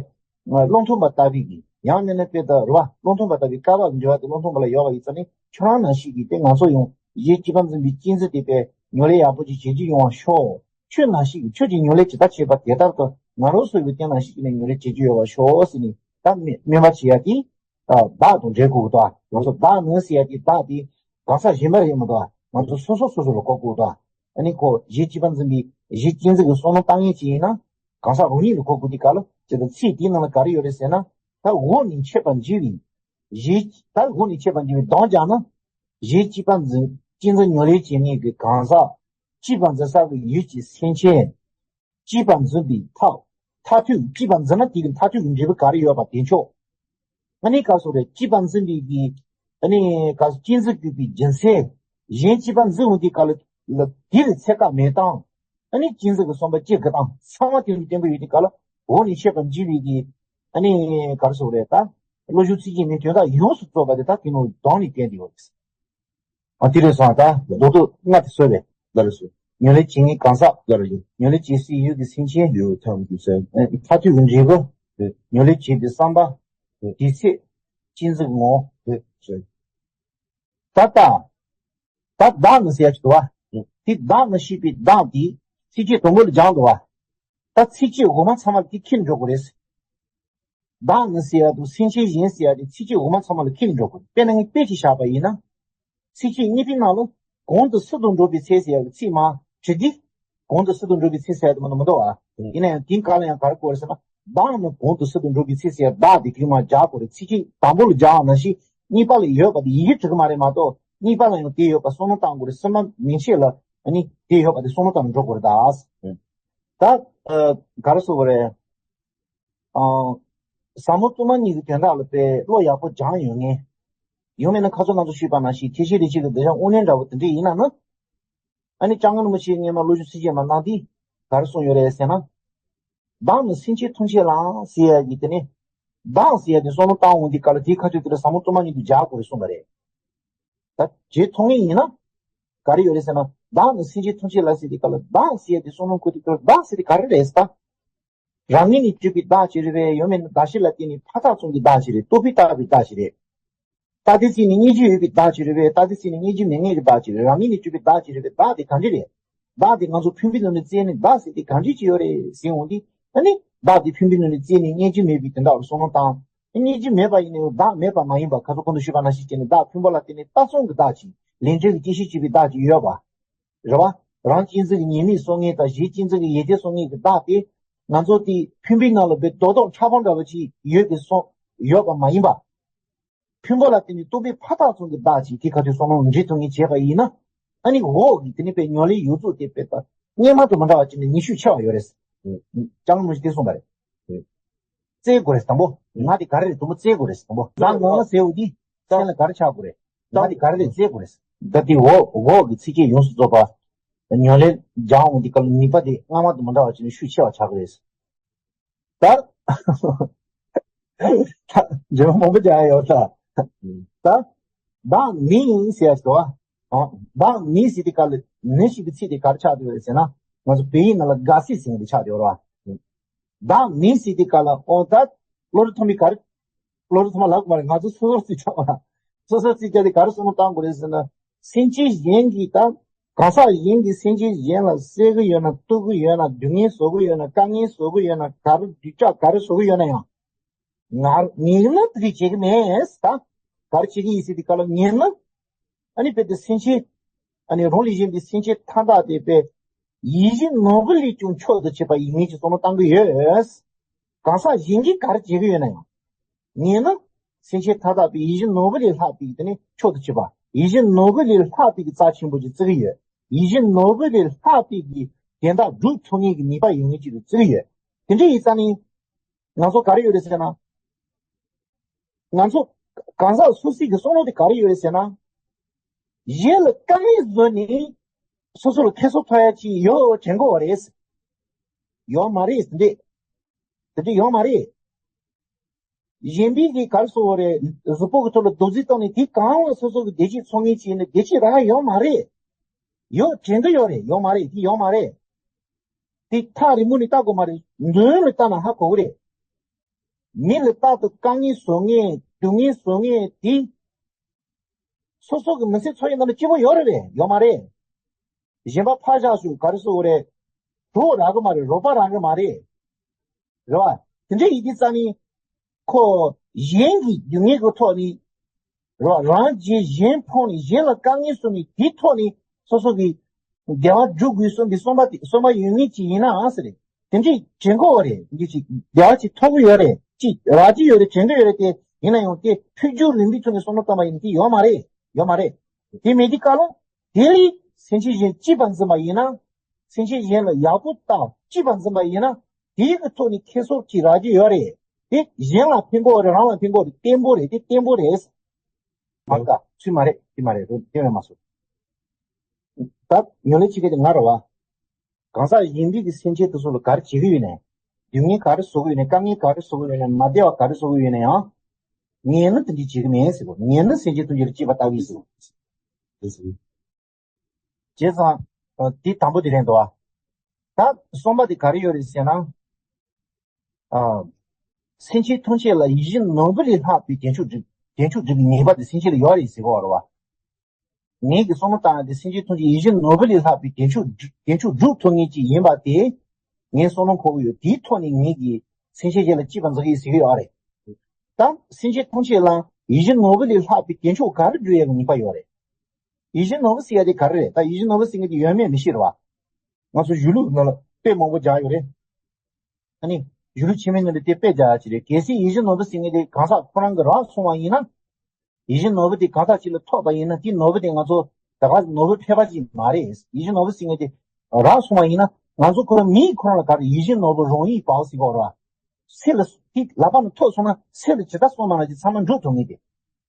བློ་མཐུན་པ་ལྟ་བུའི་གི་ཡང་མིན་ན་དཔེ་ད་རེད་བ། བློ་མཐུན་པ་ལྟ་བུའི་བསྐལ་པ་གི་འབྲེལ་བ་དེ་བློ་མཐུན་པ་ལ་ཡོད་པ་ཡིན་ཙང་ནི་ཁྱོད་རང་ནང་བཞིན་གྱི་དེ་ང་ཚོ་ཡང་གཞས་གཅིག་པ་འཛིན་པའི་གཅན་གཟན་དེ་དཔེ་ཉམས་ལེན་ཡག་པོ་ཅིག་བྱེད་རྒྱུ་ཡོང་བ་ཤོག་ཁྱོད་ནང་བཞིན་གྱི་ཁྱོད་ཀྱིས་ཉམས་ལེན་ཇི་ལྟར་བྱས་པ་དེ་ལྟར་དུ་ང་རང་ཚོ་ཡང་དེ་ནང་བཞིན་གྱི་ནས་ཉམས་ལེན་བྱེད་རྒྱུ་ཡོད་པ་ཤོག་ཟེར་ནས་ད་སྨོན་སྨོན་པ་བྱེད་ཡ་དེ། བདག་དང་འབྲེལ་དགོས་ཀྱི་འདུག་ང་ཚོ་བདག་ནི་ཟེར་ཡ་དེ་བདག་དེ་གང་ཟག་གཞན་པ་རེད་མི་འདུག་ང་ཚོ་སོ་སོ་སོ་སོ་ལ་གོ་དགོས་ཀྱི་འདུག་ཨ་ནི་ཁོ་གཞས་གཅིག་པ་འཛིན་པའི་གཞས་གཅན་གཟན་གྱི་བསམ་བློ་བཏང་མཁན་ཅིག་ཡིན་ན་གང་ཟག་རང་ཉིད་ལ་གོ་དགོས་དུས་སྐབས་ལ་ཅེས་དང་ཚིག་དེའི་ནང་ལ་ག་རེ་ཡོད་རེད་ཟེར་ན། ད་འོག་ནས་མཆེད་པར་འགྱུར་བའི་གཞས། ད་འོག་ནས་མཆེད་པར་འགྱུར་བའི་གདངས་བརྒྱབ་ན། གཞས་གཅིག་པ་འཛིན་གཅན་གཟན་ཉམས་ལེན་བྱེད་མཁན་གྱི་གང་ཟག་གཅིག་པ་འཛིན་ས་གི་ཡུལ་གྱི་སེམས་ཅན། གཅིག་པ་འཛིན་པའི་མཐའ། མཐར་ཐུག་གཅིག་པ་འཛིན་ན་དེ་གི་མཐར་ཐུག་གི་འབྲས་བུ་ག་རེ་ཡོད་པ་དེ་མཆོག་ཨ་ནི་ག་སོགས་རེད། གཅིག་པ་འཛིན་པའི་གི། ཨ་ནི་ག་སོགས་གཅན་གཟན་གྱུར་པའི་རྒྱུ་མཚན། གཞན་གཅིག་པ་འཛིན་འོང་དུས་སྐབས་ལ་དེ་ལ་ཚད་བཀག་མེད་སྟངས། ཨ་ནི་གཅན་གཟན་གྱི་བསམ་པ་སྐྱེ་དགོས་སྟངས་ཚང་མ་དེ་ལ་བརྟེན་པ་ཡོད་དུས་སྐབས་ལ་འོག་ནས་མཆེད་པར་འགྱུར་བའི་གི། ཨ་ནི་ག་སོགས་རེད་ད། བློ་སྦྱོང་ཚིག་བརྒྱད་མའི་དོན་དག་ཡོངས་སུ་རྫོགས་པ་དེ་ད་དེ་ནང་གདངས་ནས་བསྟན་ཏེ་ཡོད་རེད། ཨ་དེ་རེད་སོང་ད་རྡོག་རྡོག་ལྔ་དེ་གསོལ་བས། ལ་རེ་སོ། ཉམས་ལེན་བྱེད་མཁན་གང་ཟག་ལ་རེ་ཡོད། ཉམས་ལེན་བྱེད་སའི་ཡུལ་གྱི་སེམས་ཅན་ཡོད་ཐབས་ཀྱི་ཚེ། མཐར་ཐུག་གི་འབྲས་བུ། ཉམས་ལེན་བྱེད་པའི་བསམ་པ། དེ་ཚེ་གཅན་གཟན་ངོ་། ད་ལྟ། ད་བདག་ནི་ཟེར་ཡ་ཅིག་འདུག་བ། དེ་བདག་ནི་ཞེས་པའི་བདག་དེ་ཚིགས་བཅད་དང་པོ་ལ་སྦྱར་འདུག་བ། ད་ཚིགས་བཅད་འོག་མ་ཚང་མ་དེ་ཁྱེར་འགྲོ་དགོས་རེད། བདག་ནི་ཟེར་ཡ་དང་སེམས་ཅན་གཞན་ཟེར་ཡ་དེ་ཚིགས་བཅད་འོག་མ་ཚང་མ་ལ་ཁྱེར་ནས་འགྲོ་དགོས། དཔེར་ན་ངས་དཔེ་ཅིག་བཞག་པ་ཡིན་ན། ཚིགས་བཅད་གཉིས་པའི་ནང་ལ་གོང་དུ་སུ་དང་འགྲོགས་པའི་ཚེ་ཟེར་ཡ་གི་ཚིག་མ་བྲིས་ཏེ། གོང་དུ་སུ་དང་འགྲོགས་པའི་ཚེ་ཟེར་ཡ་དེ་མ་གཏོགས་མི་འདུག་ཨ། ཡིན་ན་ཡང་དེའི་སྐབས་ལ་ཡང་ག་རེ་གོ་རེད་ཟེར་ན། བདག་ནི་གོང་དུ་སུ་དང་འགྲོགས་པའི་ཚེ་ཟེར་ཡ་བདག་དེ་དེ་མ་སྦྱར་དགོས་རེད། ཚིགས་བཅད་དང་པོ་ལ་སྦྱར་བ་ནང་བཞིན་གཉིས་པ་ལ་ཡོད་པ་དེ་ཡི་གེ་འབྲི་གི་མ་རེད་མ་གཏོགས་གཉིས་པ་ལ་ཡང་དེ་ཡོད་པ་བསམ་བློ་བཏང་དགོས་རེད། གསུམ་པ་མིང་ཤས་ལ་ཨ་ནི་དེ་ཡོད་པ་དེ་བསམ་བློ་བཏང་ནས་འགྲོ་དགོས་རེད་ད། ད་ཨ་ག་རེ་ཟེར་དགོས་རེད། ཨང་། ཟབ་མོ་སྟོང་པ་ཉིད་ཀྱི་དོན་དག་ལ་དཔེ་བློ་ཡག་པོ་སྦྱངས་ཡོད་ངེས། ཡང་མིན་ན་ཁ་སང་ང་ཚོ་ཞུས་པ་ནང་བཞིན་ཐེག་ཆེན་རིན་ཆེན་གྱི་སྡེ་སྦྱོང་དབུ་ནན་འདྲ་བོ་དེ་འདྲས་ཡིན་ན་ནི། ཨ་ནི་སྐྱབས་མགོན་རིན་པོ་ཆེས་སྔོན་མ་བློ་སྦྱོང་ཚིགས་བཅད་མ་གནང་དུས་ག་རེ་གསུངས་ཡོད་རེད་ཟེར་ན། བདག་ནི་སེམས་ཅན་ཐམས་ཅད་ལའང་ཟེར་ཡ་གི་དེ་ནི། བདག་ཟེར་ཡ་དེ་བསམ་བློ་བཏང་འོང་དུས་སྐབས་ལ་དེའི་ཁ་ཐུག་དེ་ལ་ཟབ་མོ་སྟོང་པ་ཉིད་དུ་སྦྱར་དགོས་རེད་གསུངས་པ་རེད། ད་བརྗེད་ཐུབ་ངེས་ཡིན་ན། ག་རེ་ཡོད་རེད་ཟེར་ན། བདག་ནི་སེམས་ཅན་ཐམས་ཅད་ལ་ཟེར་དུས་སྐབས་ལ་བདག་ཟེར་ཡ་དེ་བསམ་བློ་འཁོར་དུས་སྐབས་ལ་བདག་ཟེར་དེ་ག་རེ་རེད་ཟེར་ད། རང་ངོས་ནས་གྲུབ་པའི་བདག་ཅིག་རེད་པས། ཡང་མིན་ན་གདགས་གཞི་ལ་བརྟེན་ནས་འཕག་འཚག་ཙམ་གྱི་བདག་ཅིག་རེད། རྟོག་པས་བཏགས་པའི་བདག་ཅིག་རེད། ལྟ་དུས་ཚིག་ནི་སྙན་རྒྱུ་ཡོད་པའི་བདག་ཅིག་རེད་པས། ལྟ་དུས་ཚིག་ནི་སྙན་རྒྱུ་མེད་མཁན་གྱི་བདག་ཅིག་རེད། རང་ངོས་ནས་གྲུབ་པའི་བདག་ཅིག་རེད་པས། བདག་དེ་གང་འདྲ་རེད། བདག་དེ་ང་ཚོ་འཕེན་པའི་ནང་ནས་བཙལ་ནས་བདག་ཟེར་དེ་གང་འདྲ་ཅིག་ཡོད་རེད་ཟེར་འོང་དུས། ཨ་ནི་བདག་དེ་འཕེན་པའི་ནང་ནས་བཙལ་ནས་སྙན་རྒྱུ་མེད་པའི་དོན་དག་ལ་བསམ་བློ་བཏང་། སྙན་རྒྱུ་མེད་པ་ཡིན་ནའང་བདག་མེད་པ་མ་ཡིན་པ། ཁ་སང་གོང་དུ་ཞུས་པ་ནང་བཞིན་བྱས་ནས་བདག་འཕེན་པ་ལ་བརྟེན་ནས་ལྟ་ཚུལ་གྱི་བདག་ཅིག་ལན་འདེབས་ཀྱི་དཔྱད་ཤེས་བྱེད་པའི་བདག་ཅིག་ཡོད་པ། རེད་བ། རང་གཅན་གཟན་གྱི་ཉེས་དམིགས་གསུང་མཁན་དང་གཞན་གཅན་གཟན་གྱི་ཡིད་བདེ་གསུང་མཁན་གྱི་བདག་དེ། ང་ཚོ་དེ་འཕེན་པའི་ནང་ལ་བའི་རྡོག་རྡོག་ཕྲ་ཕུང་འདྲ་བ་ཅིག་ཡོད་པའི་སོང་ཡོད་པ་མ་ཡིན་པ། འཕེན་པ་ལ་བརྟེན་ནས་རྟོག་པས་ཕར་བཏགས་ཙམ་གྱི་བདག་ཅིག་དེ་ཁ་ཐུག་བསམ་བློ་འདྲེས་ཐུབ་མཁན་བྱས་པ་ཡིན་ན། ཨ་ནི་འོག་གི་དེ་ནི་དཔེ་ཉམས་ལེན་ཡོངས་རྫོགས་དེ་དཔེ་ད་སྔོན་མ་དང་མི་འདྲ་བ་ཅིག་ནས་ཉེ་ཤོས་ཆེ་བ་ཡོད་རེད། སྐྱབས་མགོན་རིན་པོ་ཆེས་དེ་གསུངས་པ་རེད། བཙལ་དགོས་རེད་དང་པོ། ང་དེ་ག་རེ་རེད་དང་པོ་བཙལ་དགོས་རེད་དང་པོ། ང་ངོ་མ་ཟེར་བ་འདི་སེམས་ལ་ག་རེ་ཆགས་དགོས་རེད། ང་དེ་ག་རེ་རེད་བཙལ་དགོས་རེད། ད་དེ་འོག་འོག་གི་ཚིགས་བཅད་ཡོངས་སུ་རྫོགས་པ། ཉམས་ལེན་སྦྱང་འོང་དུས་སྐབས་ལ་ནུས་པ་དེ་སྔ་མ་དང་མི་འདྲ་བ་ཅིག་ནས་ཤུགས་ཆེ་བ་ཆགས་ཀྱི་རེད། ད། འཇོན་མང་པོ་རྒྱག་ཡ་ཡོད་ད། ད། བདག་མིན་ཟེར་ཡ་ཞིག་འདུག་བ། བདག་མིན་ཟེར་དུས་སྐབས་ལ་མིན་ཞེས་པའི་ཚིག་དེ་ག་རེ་ཆགས་བསྡད་ཡོད་རེད་ཟེར་ན། ང་ཚོ་བོད་ཡིག་ནང་ལ་ག་སྲིད་ཟེར་མཁན་དེ་ཆགས་བསྡད་ཡོད་རེད་བ། བདག་མིན་ཟེར་དུས་སྐབས་ལ་ཨོ་ད། བློ་རིག་ཐོག་མའི་ག་རེ། བློ་རིག་ཐོག་མ་ལབ་དགོས་མ་རེད། ང་ཚོ་སོ་སོར་རྩིས་ཆགས་པ། སོ་སོར་རྩིས་རྒྱག་དེ་ག་རེ་བསམ་བློ་བཏང་དགོས་རེད་ཟེར་ན། སེམས་ཅན་གཞན་གྱིས་དང་། གང་ཟག་གཞན་གྱིས་སེམས་ཅན་གཞན་ལ་བསད་ཀྱི་ཡོད་ན། གཏུབ་ཀྱི་ཡོད་ན། སྡུག་བསྔལ་བཟོ་གི་ཡོད་ན། དཀའ་ངལ་བཟོ་གི་ཡོད་ན། ག་རེ་སྡུག་ཅག་ག་རེ་བཟོ་གི་ཡོད་ན་ཡང་། ང་ངས་ནི་དེ་འདྲ་བྱེད་ཀྱི་མེད་ད། ག་རེ་བྱེད་ཀྱི་ཡིན་ཟེར་དུས་སྐབས་ལ་ངས་ནི། ཨ་ནི་དཔེ་དེ་སེམས་ཅན། ཨ་ནི་རང་ལས་གཞན་པའི་སེམས་ཅན་མཐའ་དག་དེ་དཔེ། ཡིད་བཞིན་ནོར་བུ་ལས་ཀྱང་མཆོག་ཏུ་གྱུར་པ་ཡིན་ངེས་ཀྱི་བསམ་བློ་བཏང་གི་ཡོད། གང་ཟག་གཞན་གྱིས་ག་རེ་བྱེད་ཀྱི་ཡོད་ན་ཡང་། ངས་ནི། སེམས་ཅན་མཐའ་དག་པའི་ཡིད་བཞིན་ནོར་བུ་ལས་ལྷག་པའི་དེ་ནི་མཆོག་ཏུ་གྱུར་པ། ཡིད་བཞིན་ནོར་བུ་ལས་ལྷག་པའི་གི་རྩ་ཆེན་པོ་ཅིག་བརྩི་གི་ཡོད། ཡིད་བཞིན་ནོར་བུ་ལས་ལྷག་པའི་གི་དོན་དག་སྒྲུབ་ཐུབ་མཁན་གྱི་ནུས་པ་ཡོད་མཁན་ཅིག་ཏུ་བརྩི་གི་ཡོད། དེ་འདྲ་ཡིན་ཙང་ནི། ང་ཚོ་ག་རེ་ཡོད་རེད་ཟེར་ན། ང་ཚོ་གང་ཟག་སོ་སོའི་གི་བསམ་བློ་དེ་ག་རེ་ཡོད་རེད་ཟེར་ན། གཞན་ལ་དཀའ་ངལ་བཟོས་ནས་སོ་སོ་ལ་ཁེ་བཟང་ཐོབ་ཡ་ཅིག་ཡོད་དྲན་གོ་བ་རེད། ཡོད་མ་རེད་ཟེར་འདི། དེ་འདྲ་ཡོད་མ་རེད། གཞན་པའི་གི་ག་རེ་ཟེར་དགོས་རེད། གཟུགས་པོ་གི་ཐོག་ལ་རྡོག་རྫིས་བཏང་ནས་དེའི་སྒང་ལ་སོ་སོ་གི་བདེ་སྐྱིད་འཚོལ་མཁན་ཅིག་ཡིན་ན་བདེ་སྐྱིད་རག་ཡོད་མ་རེད། ཡོད་དྲན་གི་ཡོད་རེད། ཡོད་མ་རེད། དེ་ཡོད་མ་རེད། དེ་ཐག་རིང་མོ་ནས་བལྟ་དགོས་མ་རེད། མདུན་ལ་བལྟ་ན་ཧ་གོ་གི་རེད། མི་ལ་རྟག་ཏུ་དཀའ་ངལ་བཟོ་མཁན་སྡུག་བསྔལ་བཟོ་མཁན་དེ། སོ་སོ་གི་མི་ཚེ་འཚོ་ཡི་ནང་ལ་སྐྱིད་པོ་ཡོད་རེད་པས། ཡོད་མ་རེད། གཞན་པ་ཕར་བཞག་ཤོག་ག་རེ་ཟེར་དགོས་རེད། གྲོགས་རག་གི་མ་རེད། རོགས་པ་རག་གི་མ་རེད། རེད་བ། དེ་འདྲ་ཡིན་དུས་ཙང་ནི། ཁོ་གཞན་གྱི་སྡུག་བསྔལ་གྱི་ཐོག་ནས། རེད་བ། རང་རྗེས་གཞན་ཕོངས་ནས་གཞན་ལ་དཀའ་ངལ་བཟོས་ནས་དེའི་ཐོག་ནས་སོ་སོ་གི་བདེ་བ་སྒྲུབ་དགོས་བསམ་པའི་བསམ་པ་དེ་བསམ་པ་ཡོད་མཁན་ཅིག་ཡིན་ནའང་ཟེར། དེ་འདྲས་དྲན་གྱི་ཡོད་རེད། འདི་ཅིག་བདེ་བ་ཅིག་ཐོབ་ཀྱི་ཡོད་རེད། ཅིག་རག་གི་ཡོད་རེད། དྲན་གྱི་ཡོད་རེད། དེ་ཡིན་ན་ཡང་དེ་འཕེལ་འགྱུར་རིམ་པའི་ཐོག་ནས་བསམ་བློ་བཏང་བ་ཡིན་ན་དེ་ཡོད་མ་རེད། ཡོད་མ་རེད། དེ་མེད་དུས་སྐབས་ལ། དེ་ལས་སེམས་ཅན་གཞན་གཅེས་པར་འཛིན་པ་ཡིན་ན། སེམས་ཅན་གཞན་ལ་ཡག་པོ་དང་གཅེས་པར་འཛིན་པ་ཡིན་ན། དེའི་གི་ཐོག་ནས་ཁེ་སོར་གྱིས་རག་གི་ཡོད་རེད། དེ་གཞན་ལ་ཕན་གྱི་ཡོད་རེད། རང་ལ་ཕན་གྱི་ཡོད་རེད། བརྟན་པོ་རེད། དེ་བརྟན་པོ་རེད། མ་ག་ཚུལ་མ་རེད། དེ་མ་རེད། རེད། དེ་རེད་མ་སོང་། ད་ཉོན་ལེ་ཆི་གེ་དེ་ང་རེད་བ། གང་ཟག་གཞན་པའི་གི་སེམས་ཅན་དེ་ཚོ་ལ་ག་རེ་བྱེད་ཀྱི་ཡོད་ནའི། སྡུག་བསྔལ་ག་རེ་བཟོ་གི་ཡོད་ནའི། དཀའ་ངལ་ག་རེ་བཟོ་གི་ཡོད་ནའི། མ་བདེ་བ་ག་རེ་བཟོ་གི་ཡོད་ནའི་ཡང་། ངས་ནི་དེ་འདྲ་བྱེད་ཀྱི་མིན་ཟེར་གོ། ངས་ནི་སེམས་ཅན་ཐམས་ཅད་ལ་གཅེས་པ་ལྟ་གི་ཟེར་གོ། དེ་ཟེར། བྱས་ཙང་། ཨ། དེ་དང་པོ་དེ་རེད་འདུག་ཨ། ད་གསུམ་པ་དེ་ག་རེ་ཡོད་རེད་ཟེར་ན། ཨ། སེམས་ཅན་ཐམས་ཅད་ལ་ཡིད་བཞིན་ནོར་བུ་ལས་ལྷག་པའི་དལ་འབྱོར་སྒྲུབ། དལ་འབྱོར་སྒྲུབ་པའི་ངེས་པ་དེ་སེམས་ཅན་ལ་ཡོད་རེད་ཟེར་གོ་རེད་བ། ངེད་ཀྱི་བསམ་བློ་བཏང་ཡ་དེ་སེམས་ཅན་ཐམས་ཅད་ཡིད་བཞིན་ནོར་བུ་ལས་ལྷག་པའི་དལ་འབྱོར་སྒྲུབ། དལ་འབྱོར་སྒྲུབ་ཐུབ་མཁན་ཅིག་ཡིན་པ་དེ། ངའི་བསམ་བློ་འཁོར་གྱི་ཡོད། དེའི་ཐོག་ནས་ངེད་ཀྱིས་སེམས་ཅན་གཞན་ལ་གཅེས་པར་འཛིན་གྱི་ཡིན་ཟེར་གྱི་ཡོད་རེད། ད་སེམས་ཅན་ཐམས་ཅད་ལ་ཡིད་བཞིན་ནོར་བུ་ལས་ལྷག་པའི་དལ་འབྱོར་ག་རེ་སྒྲུབ་ཡག་གི་ངེས་པ་ཡོད་རེད། ཡིད་བཞིན་ནོར་བུ་ཟེར་ཡ་དེ་ག་རེ་རེད། ད་ཡིད་བཞིན་ནོར་བུ་ཟེར་མཁན་དེ་ཡོད་མེད་མི་ཤེས་རེད་བ། ང་ཚོ་གཞུང་ལུགས་ནང་ལ་དཔེ་མང་པོ་སྦྱར་ཡོད་རེད། ཨ་ནི། གཞུང་ལུགས་ཆེན་མོའི་ནང་ལ་དེ་དཔེ་སྦྱར་ཡ་ཅིག་རེད། གལ་སྲིད་ཡིད་བཞིན་ནོར་བུ་ཟེར་མཁན་དེ་གང་ཟག་ཁོ་རང་གི་རག་སོང་བ་ཡིན་ན། ཡིད་བཞིན་ནོར་བུ་དེ་གང་ཟག་ཅིག་ལ་ཐོབ་པ་ཡིན་ན། དེ་ནོར་བུ་དེ་ང་ཚོ་ད་ག་ནོར་བུ་ཕལ་པ་ཅིག་མ་རེད། ཡིད་བཞིན་ནོར་བུ་ཟེར་མཁན་དེ་རག་སོང་བ་ཡིན་ན། ང་ཚོ་ཁོ་རང་མིས་ཁོ་རང་ལ་ག་རེ། ཡིད་བཞིན་ནོར་བུ་རང་ཡིད་འབའ་ཟེར་གོ་ར། ཚེ་ལ་དེ་ལག་པ་ནས་ཐོབ་སོང་ན་ཚེ་ལ་ཇི་ལྟར་སོང་མ་ན་ཅིག་ཚང་མ་འགྲུབ་ཐུབ་ངེས་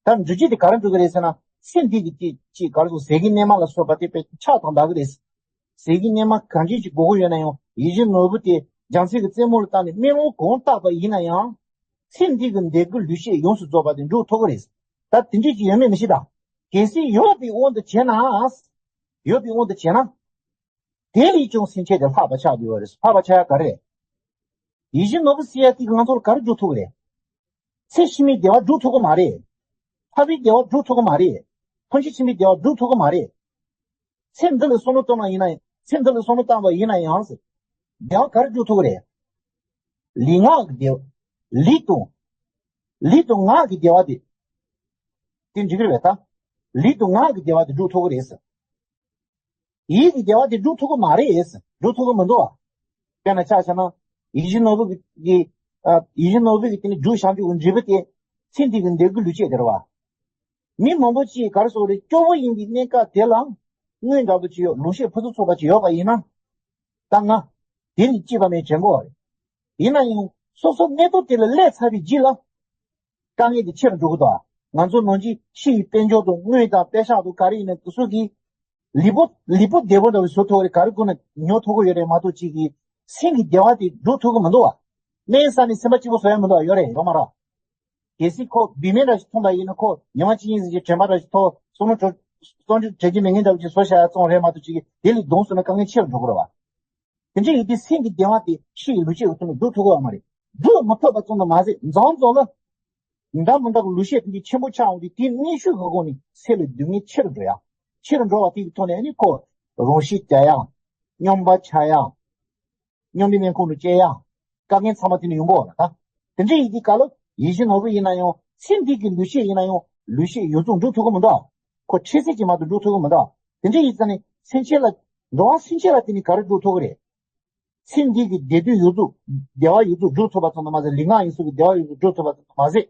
ཏེ། ད་འགྲུབ་བྱེད་དེ་ག་རེ་འགྲུབ་ཀྱི་རེད་ཟེར་ན། ཚེ་འདི་གི་ཅིག་ཅིག་ག་རེ་ཟེར། ཟས་ཀྱི་སྣོན་མ་ལ་སོགས་པ་དེ་དཔེ་ཆགས་དང་འདྲ་གི་རེད། ཟས་ཀྱི་སྣོན་མ་གང་ཅི་ཅིག་དགོས་ཀྱི་ཡོད་ན་ཡང་། ཡིད་བཞིན་ནོར་བུ་དེ་རྒྱལ་སྲས་ཀྱི་རྩེ་མོ་ལ་བཏགས་ནས་སྨོན་ལམ་གང་བཏབ་པ་ཡིན་ན་ཡང་། ཚེ་འདི་གི་འདོད་དགུ་ལུས་ཤེས་ཡོངས་སུ་རྫོགས་པ་དེ་འགྲུབ་ཐུབ་ཀྱི་རེད། ད་དེ་འདྲ་ཅིག་ཡོད་མེད་མི་ཤེས་ད། གལ་སྲིད་ཡོད་པའི་དབང་དུ་བྱས་ན། ཡོད་པའི་དབང་དུ་བྱས་ན། དེ་ལས་ཀྱང་སེམས་ཅན་དེ་ལྷག་པ་ཆགས་ཀྱི་ཡོད་རེད། ལྷག་པ་ཆགས་ཡ་ག་རེ་རེད། ཡིད་བཞིན་ནོར་བུ་ཟེར་ཡ་དེ་གིས་ང་ཚོར་ག་རེ་སྒྲུབ་ཐུབ་ཀྱི་རེད། ཚེ་ཕྱི་མའི་བདེ་བ་སྒྲུབ་ཐུབ་ཀྱི་མ་རེད། འཕགས་པའི་བདེ་བ་སྒྲུབ་ཐུབ་ཀྱི་མ་རེད། ཐམས་ཅད་མཁྱེན་པའི་བདེ་བ་སྒྲུབ་ཐུབ་ཀྱི་མ་རེད། ཚེ་འདི་ལ་བསམ་བློ་བཏང་བ་ཡིན་ན། ཚེ་འདི་ལ་བསམ་བློ་བཏང་བ་ཡིན་ན་ཡང་ཟེར། བདེ་བ་ག་རེ་སྒྲུབ་ཐུབ་ཀྱི་རེད། ལུས་ངག་གི་བདེ་བ། ལུས་དང་། ལུས་དང་ངག་གི་བདེ་བ་དེ། དེ་འགྲིག་གི་རེད་པས་ད། ལུས་དང་ངག་གི་བདེ་བ་དེ་སྒྲུབ་ཐུབ་ཀྱི་རེད་ཟེར། ཡིད་ཀྱི་བདེ་བ་དེ་སྒྲུབ་ཐུབ་ཀྱི་མ་རེད། སྒྲུབ་ཐུབ་ཀྱི་མི་འདུག་བ། དཔེར་ན་ཆ་བཞག་ན། ཡིད་བཞིན་ནོར་བུ་གི། ཨ། ཡིད་བཞིན་ནོར་བུ་གི་དེ་ནི་སྒྲུབ་བྱ་འཇུག་གི་འབྲས་བུ་དེ། ཚེ་འདི་གི་འདོད་དགུ་ལུས་ཤེས་དེ་རེད་བ། མི་མང་པོ་ཅིག་ག་རེ་ཟེར་དགོས་རེད། སྐྱོ་བོ་ཡིན་པའི་གནས་སྐབས་དེ་ལ། དངུལ་འདྲ་པོ་ཅིག་ཡོད། ལུས་ཤེས་ཕུན་སུམ་ཚོགས་པ་ཅིག་ཡོད་པ་ཡིན་ན། ད་ང་། དེ་ནི་གཅེས་པ་མེད་དྲན་གྱི་ཡོད་རེད། ཡིན་ན་ཡང་སོ་སོ་གནས་སྟངས་དེ་ལ་སླེབས་ཚར་བའི་རྗེས་ལ། དཀའ་ངལ་དེ་ཆེ་རུ་འགྲོ་གི་འདུག་ཨ། ང་ཚོ་ནང་བཞིན་ཕྱི་ཡི་དཔལ་འབྱོར་དང་དངུལ་དང་པེ་ཤག་དང་ག་རེ་ཡིན་ན་དེ་ཚོ་གིས། ལུས་པོ་ལུས་པོ་བདེ་པོ་འདྲ་བོ་བཟོ་ཐུབ་ཀྱི་རེད། ག་རེ་དགོས་ན་ཉོ་ཐུབ་ཀྱི་ཡོད་རེད་མ་གཏོགས། གཅིག་གིས་སེམས་ཀྱི་བདེ་བ་དེ་སྒྲུབ་ཐུབ་ཀྱི་མི་འདུག་བ། སྨན་ཟ་ནས་སེམས་པ་སྐྱིད་པོ་བཟོ་ཡ་མི་འདུག་བ། ཡོད་རེད་ཡོད་མ་རེད། གལ་སྲིད་ཁོ་བི་མེན་འདྲ་ཞིག་འཐུང་པ་ཡིན་ན། ཁོ་ཉི་མ་གཅིག་གཉིས་ཙམ་གྱི་དྲན་པ་འདྲ་ཞིག་ཐོབ། བསམ་བློ་འགྲོ། བསམ་བློ་འགྲོ་གི་མེད་མཁན་འདྲ་བོ་ཅིག་བཟོ་བྱ་ཡ་ཙམ་རེད་མ་གཏོགས། གཅིག་གིས་དེ་ལས་ལྡོག་སོང་ན་དཀའ་ངལ་ཆེ་རུ་འགྲོ་གི་རེད་བ། དེ་འདྲ་ཡིན་དུས་སེམས་ཀྱི་བདེ་བ་དེ་ཕྱི་ཡི་ལུས་ཤེས་ཀྱི་ཐོག་ནས་སྒྲུབ་ཐུབ་ཀྱི་ཡོད་མ་རེད། སྒྲུབ་མི་ཐུབ་པ་ཙམ་དུ་མ་ཟད། མཚམས་མཚམས་ལ་འདྲ་མི་འདྲ་གི་ལུས་ཤེས་དེ་འདྲ་ཆེན་པོ་ཆགས་འོང་དུས། དེའི་གནོན་ཤུགས་ཀྱི་སྒོ་ནས་ཚེ་ལ་སྡུག་བསྔལ་ཆེ་རུ་འགྲོ་ཡ། ཆེ་རུ་འགྲོ་བ་དེ་གི་ཐོག་ནས་ཨ་ནི་ཁོ་རང་ཤི་རྒྱག་ཡ། སྨྱོན་པ་ཆགས་ཡ། སྨྱོན་པའི་སྨན་ཁང་དུ་སྐྱེལ་ཡ། དཀའ་ངལ་ཚང་མ་དེ་ནས་ཡོང་གི་ཡོད་རེད་ད། དེ་འདྲ་ཡིན་དུས་སྐབས་ལ་ཡིད་བཞིན་ནོར་བུ་ཡིན་ན་ཡང་། ཚེ་འདི་གི་ལུས་ཤེས་ཡིན་ན་ཡང་། ལུས་ཤེས་ཡོངས་རྫོགས་སྒྲུབ་ཐུབ་ཀྱི་མི་འདུག་ཁོ་འཕྲལ་སེལ་གྱིས་མ་གཏོགས་སྒྲུབ་ཐུབ་ཀྱི་མི་འདུག་དེ་འདྲ་ཡིན་ཙང་ནས་སེམས་ཅན་ལ། འགྲོ་བ་སེམས་ཅན་ལ་དེ་ནི་ག་རེ་སྒྲུབ་ཐུབ་ཀྱི་རེད། ཚེ་འདི་གི་བདེ་སྡུག་ཡོངས་རྫོགས། བདེ་བ་ཡོངས་རྫོགས་སྒྲུབ་ཐུབ་པ་ཙམ་དུ་མ་ཟད། ལུས་ངག་ཡིད་གསུམ་གྱི་བདེ་བ་ཡོངས་རྫོགས་སྒྲུབ་ཐུབ་པ་ཙམ་དུ་མ་ཟད།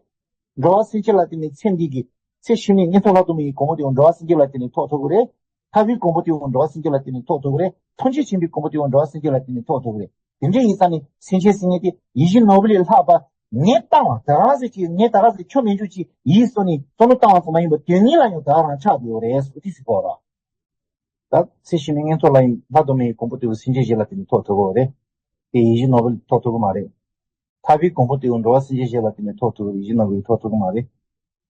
འགྲོ་བ་སེམས་ཅན་ལ་བརྟེན་ནས་ཚེ་འདི་གི། ཚེ་ཕྱི་མའི་མངོན་མཐོ་ལྷ་དང་མིའི་གོ་འཕང་དེ་ཡང་འགྲོ་བ་སེམས་ཅན་ལ་བརྟེན་ནས་ཐོབ་ཐུབ་ཀྱི་རེད། ཐར་པའི་གོ་འཕང་དེ་ཡང་འགྲོ་བ་སེམས་ཅན་ལ་བརྟེན་ནས་ཐོབ་ཐུབ་ཀྱི་རེད། ཐམས་ཅད་མཁྱེན་པའི་གོ་འཕང་དེ་ཡང་འགྲོ་བ་སེམས་ཅན་ལ་བརྟེན་ནས་ཐོབ་ཐུབ་ཀྱི་རེད། དེ་འདྲ་ཡིན་ཙང་ནས་སེམས་ཅན་ཟེར་མཁན་དེ་ཡིད་བཞིན་ནོར་བུ་ལས་ལྷག་པ། ངས་བཏང་བ་ད་ག་ཟེ་ཅིག་ངས་ད་ག་ཟེ་ཁྱོད་མི་འཇུག་ཅིག་ཡིད་སོ་ནས་བསམ་བློ་བཏང་བ་ཙམ་མ་ཡིན་པར་དོན་དངོས་ལ་ཡང་ད་ག་རང་ཆགས་ཡོད་རེད་ཟེར་དེ་ཟེར་གོ་ར། ད་ཚེ་ཕྱི་མའི་མངོན་མཐོ་ལ་ཡིན་ལྷ་དང་མིའི་གོ་འཕང་དེ་ཡང་སེམས་ཅན་གཞན་ལ་བརྟེན་ནས་ཐོབ་ཐུབ་ཀྱི་རེད། དེ་ཡིད་བཞིན་ནོར་བུ་ལས་ཐོབ་ཐུབ་ཀྱི་མ་རེད། ཐར་པའི་གོ་འཕང་དེ་ཡང་འགྲོ་བ་སེམས་ཅན་གཞན་ལ་བརྟེན་ནས་ཐོབ་ཐུབ། ཡིད་བཞིན་ནོར་བུ་ཐོབ་ཐུབ་ཀྱི་མ་རེད།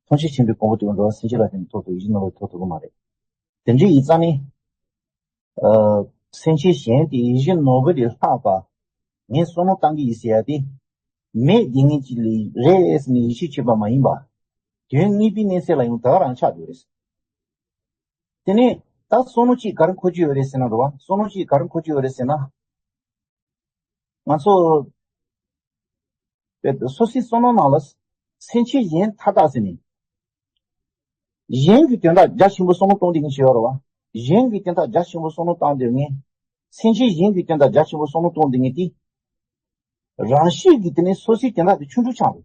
ཐམས་ཅད་མཁྱེན་པའི་གོ་འཕང་དེ་ཡང་འགྲོ་བ་སེམས་ཅན་ལ་བརྟེན་ནས་ཐོབ་ཐུབ། ཡིད་བཞིན་ནོར་བུ་ཐོབ་ཐུབ་ཀྱི་མ་རེད། དེ་འདྲའི་ཡིན་ཙང་ནི། ཨ། སེམས་ཅན་གཞན་དེ་ཡིད་བཞིན་ནོར་བུ་ལས་ལྷག་པ། ངས་བསམ་བློ་བཏང་གི་ཡིན་ཟེར་ཡ་དེ། མེད་དེ་ངེས་ཀྱི་ལས་རེད་ཟེར་ནས་ཡིད་ཆེས་བྱེད་པ་མ་ཡིན་པ། དོན་དངོས་པོའི་གནས་ཚད་ལ་ཡང་ད་ག་རང་ཆགས་ཡོད་རེད། དེ་ནས་ད་བསམ་བློ་གཅིག་ག་རེ་འཁོར་གྱི་ཡོད་རེད་ཟེར་ན་རེད་བ། བསམ་བློ་གཅིག་ག་རེ་འཁོར་གྱི་ཡོད་རེད་ཟེར་ན། ང་ཚོ་བོད་སོ་སོའི་བསམ་བློ་ནང་ལ་སེམས་ཅན་གཞན་མཐའ་དག་ཟེར་ནས། གཞན་གྱི་དོན་དག་རྒྱ་ཆེན་པོ་བསམ་བློ་གཏོང་བསྡད་མཁན་ཞིག་ཡོད་རེད་བ། གཞན་གྱི་དོན་དག་རྒྱ་ཆེན་པོ་བསམ་བློ་བཏང་བསྡད་མཁན། སེམས་ཅན་གཞན་གྱི་དོན་དག་རྒྱ་ཆེན་པོ་བསམ་བློ་གཏོང་བསྡད་མཁན་དེ། རང་གཤིས་ཀྱི་དེ་ནས་སོ་སོའི་དོན་དག་དེ་ཆུང་ཆུང་ཆགས་འགྲོ།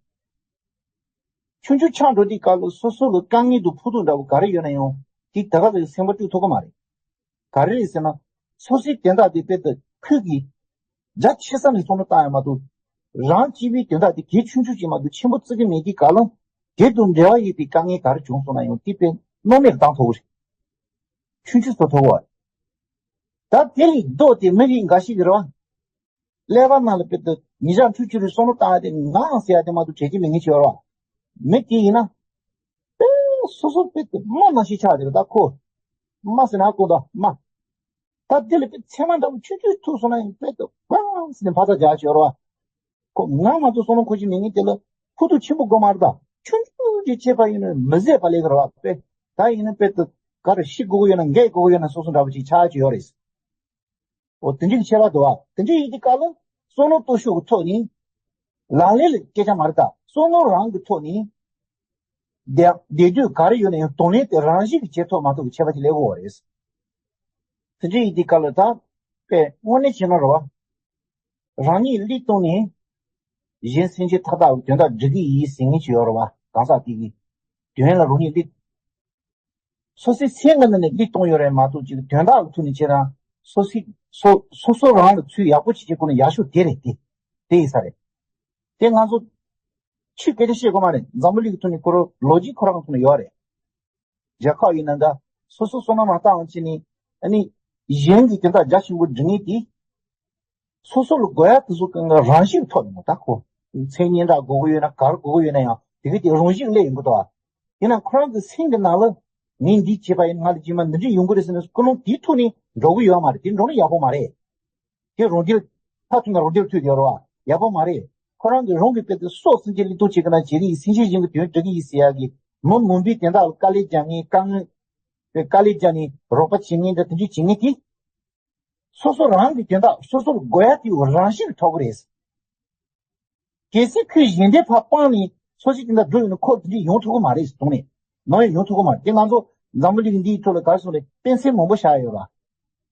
ཆུང་ཆུང་ཆགས་འགྲོ་དུས་སྐབས་ལ་སོ་སོ་ལ་དཀའ་ངལ་དང་ཕོག་ཐུག་འདྲ་བོ་ག་རེ་ཡོད་ན་ཡང་དེ་ད་ག་ཟེ་སེམས་པ་དཀྲུག་ཐུབ་ཀྱི་མ་རེད། ག་རེ་རེད་ཟེར་ན། སོ་སོའི་དོན་དག་དེ་དཔེ་དེ་ཁོས་ཀྱིས་རྒྱ་ཆེ་ས་ནས་བསམ་བློ་བཏང་ཡ་མ་གཏོགས། རང་སྤྱི་པའི་དོན་དག་དེ་གལ་ཆུང་ཆུང་ཅིག་མ་གཏོགས་ཆེན་པོ་བརྩི་གི་མེད་དུས་སྐབས་ལ། དེ་དང་འབྲེལ་བ་ཡོད་པའི་དཀའ་ངལ་ག་རེ་བྱུང་སོང་ན་ཡང་དེ་དཔེ་སྣང་མེད་བཏང་ཐུབ་ཀྱི་རེད། ཆུང་ཆུང་བཟོ་ཐུབ་ཀྱི་རེད། ད་དེ་ལས་ལྡོག་སྟེ་མི་རིགས་འགའ་ཞིག་གིས་རེད་བ། ཀླད་པ་ནང་ལ་དཔེ་དེ་ཉིན་ཞག་འཕྲོད་སྤྱོད་རེ་བསམ་བློ་བཏང་ཡ་དེ་ངའང་ཟེར་ཡ་དེ་མ་གཏོགས་བྱེད་ཀྱི་མེད་མཁན་ཞིག་ཡོད་རེད་བ། མི་དེ་ཡིན་ན། དཔེ་སོ་སོ་དཔེ་དེ་རྨ་ནང་བཞིན་ཆགས་བསྡད་པ། ད་ཁོ། རྨ་ཟེར་ན་ཁོ་ད་རྨ། ད་དེ་ལ་དཔེ་མཚན་མ་འདྲ་བོ་ཆུང་ཆུང་ཐུག་སོང་ན་ཡང་དཔེ་དེ་ཝང་ཟེར་ནས་ཕར་ཚུར་རྒྱག་ཡ་ཅིག་ཡོད་རེད་བ། ཁོ་ང་མ་གཏོགས་བསམ་བློ་འཁོར་གྱི་མེད་མཁན་དེ་ལ་ཕོག་ཐུག་ཆེན་པོ་དགོས་མ་རེད། ད་ཆུང་ཆུང་ཅིག་བྱས་པ་ཡིན་ན་མི་བཟད་པ་ལས་ཀ་རེད་བ། དཔེ་ད་ཡིན་ན་དཔེ་དེ་ག་རེ་ཤི་དགོས་ཀྱི་ཡོད་ན་འགས་དགོས་ཀྱི་ཡོད་ན་སོ་སོ་འདྲ་བོ་ཅིག་ཆགས་ཡ་ཅིག་ཡོད་རེད། འོ་དེ་འདྲའི་ཁྱད་པར་འདུག་བ། དེ་འདྲའི་ཡིན་དུས་སྐབས་ལ་བསམ་བློ་གཏོང་ཕྱོགས་ཀྱི་ཐོག་ནས་ལག་ལེན་ལ་སྐད་ཆ་མ་རེད། ད་བསམ་བློ་རང་གི་ཐོག་ནས་བསྡད་བསྡད་དུས་ག་རེ་ཡོད་ན་ཡང་དོན་ལེན་དེ་རང་བཞིན་གྱིས་བྱེད་ཐུབ་མ་ཐུབ་ཀྱི་ཁྱད་པར་ཅིག་སླེབས་ཀྱི་ཡོད་རེད། དེ་འདྲའི་ཡིན་དུས་སྐབས་ལ་ད་དཔེ་དངོས་གནས་བྱས་ན་རེད་བ། རང་ཉིད་བློས་བཏང་ནས་གཞན་སེམས་ཅན་མཐའ་དག་གི་དོན་དག་སྒྲུབ་ཀྱི་ཡིན་ཟེར་མཁན་ཅིག་ཡོད་རེད་བ། གང་ཟག་དེ་གི་དོན་ལ་རང་ཉིད་བློས། སོ་སོའི་སེམས་ཀྱི་ནང་ནས་བློས་གཏོང་ཡོད་རེད་མ་གཏོགས་ཅིག་དོན་དག་གི་ཐོག་ནས་བྱས་ན་སོ་སོའི་སོ་སོ་སོ་རང་ལ་ཚུར་ཡག་པོ་བྱེད་ཀྱི་ཁོ་ན་ཡག་ཤོས་དེ་རེད། དེ་དེ་ཡིན་ས་རེད། དེ་ང་ཚོ་ཆོས་སྐད་ཆ་བཤད་དགོས་མ་རེད། འཛམ་བུ་གླིང་གི་ཐོག་ནས་ཁོ་རང་ལོ་རྒྱུས་ཁོ་རང་གི་ཐོག་ནས་ཡོད་རེད། རྒྱལ་ཁབ་ཡིན་ན་འདྲ། སོ་སོ་བསམ་བློ་མ་བཏང་བ་བྱས་ནས་ཨ་ནི་གཞན་གྱི་དོན་དག་རྒྱ་ཆེན་པོ་སྒྲུབ་མཁན་དེ། སོ་སོ་ལ་དགོས་ཡ་དེ་ཚོ་གང་ག་རང་བཞིན་ཐོག་ནས་མོ་ད་ཁོ། མཚན་སྙན་གྲགས་དགོས་ཀྱི་ཡོད་ན་ག་རེ་དགོས་ཀྱི་ཡོད་ན་ཡང་དེ་ག་དེ་རང་བཞིན་སླེབས་ཡོང་གི་འདུག་ཨ། ཡིན་ན་ཁོ་རང་གི་སེམས་ཀྱི་ནང་ལ་ངས་འདི་བྱས་པ་ཡིན་ང་ལ་རྗེས་མ་འདི་འདྲ་ཡོང་གི་རེད་ཟེར་ནས་ཀུན་སློང་དེའི་ཐོག་ནས་འགྲོ་གི་ཡོད་མ་རེད། དེ་འགྲོ་ན་ཡག་པོ་མ་རེད། དེ་རང་འདིར་ཐག་ཐུག་ན་རང་འདིར་ཐུག་ཡོད་རེད་བ། ཡག་པོ་མ་རེད། ཁོ་རང་གི་རང་གི་དཔེ་དེ་སྲོག་སེམས་ཅན་བློས་གཏོང་བྱེད་ཀྱི་ན་བྱེད་ཀྱི་ཡིན། སེམས་ཅན་གཞན་གྱི་དོན་འགྲུབ་ཀྱི་ཡིན་ཟེར་ཡག་གི་མི་མང་པོའི་དོན་དག་ལ་དཀའ་ལས་རྒྱག་མཁན་དཀའ་ངལ་དཀའ་ལས་རྒྱག་ནས་རོགས་པ་བྱེད་མཁན་དང་དེ་འདྲ་བྱེད་མཁན་དེ། སོ་སོ་རང་གི་དོན་དག་སོ་སོར་དགོས་ཡ་དེ་རང་བཞིན་གྱིས་ཐོབ་ཀྱི་རེད། གལ་སྲིད་ཁོས་གཞན་དོན་ཕར་སྤངས་ནས་སོ་སོའི་དོན་དག་སྒྲུབ་ཡོང་ན་ཁོ་དེ་འདྲ་ཡོང་ཐུབ་ཀྱི་མ་རེད་གསུངས་ནས། ནང་ཡང་ཡོང་ཐུབ་ཀྱི་མ་རེད། དེ་ང་ཚོ་འཛམ་བུ་གླིང་འདིའི་ཐོག་ལ་ག་རེ་གསུངས་རེད། དཔེ་མཚོན་མང་པོ་བཞག་ཡོད་ར།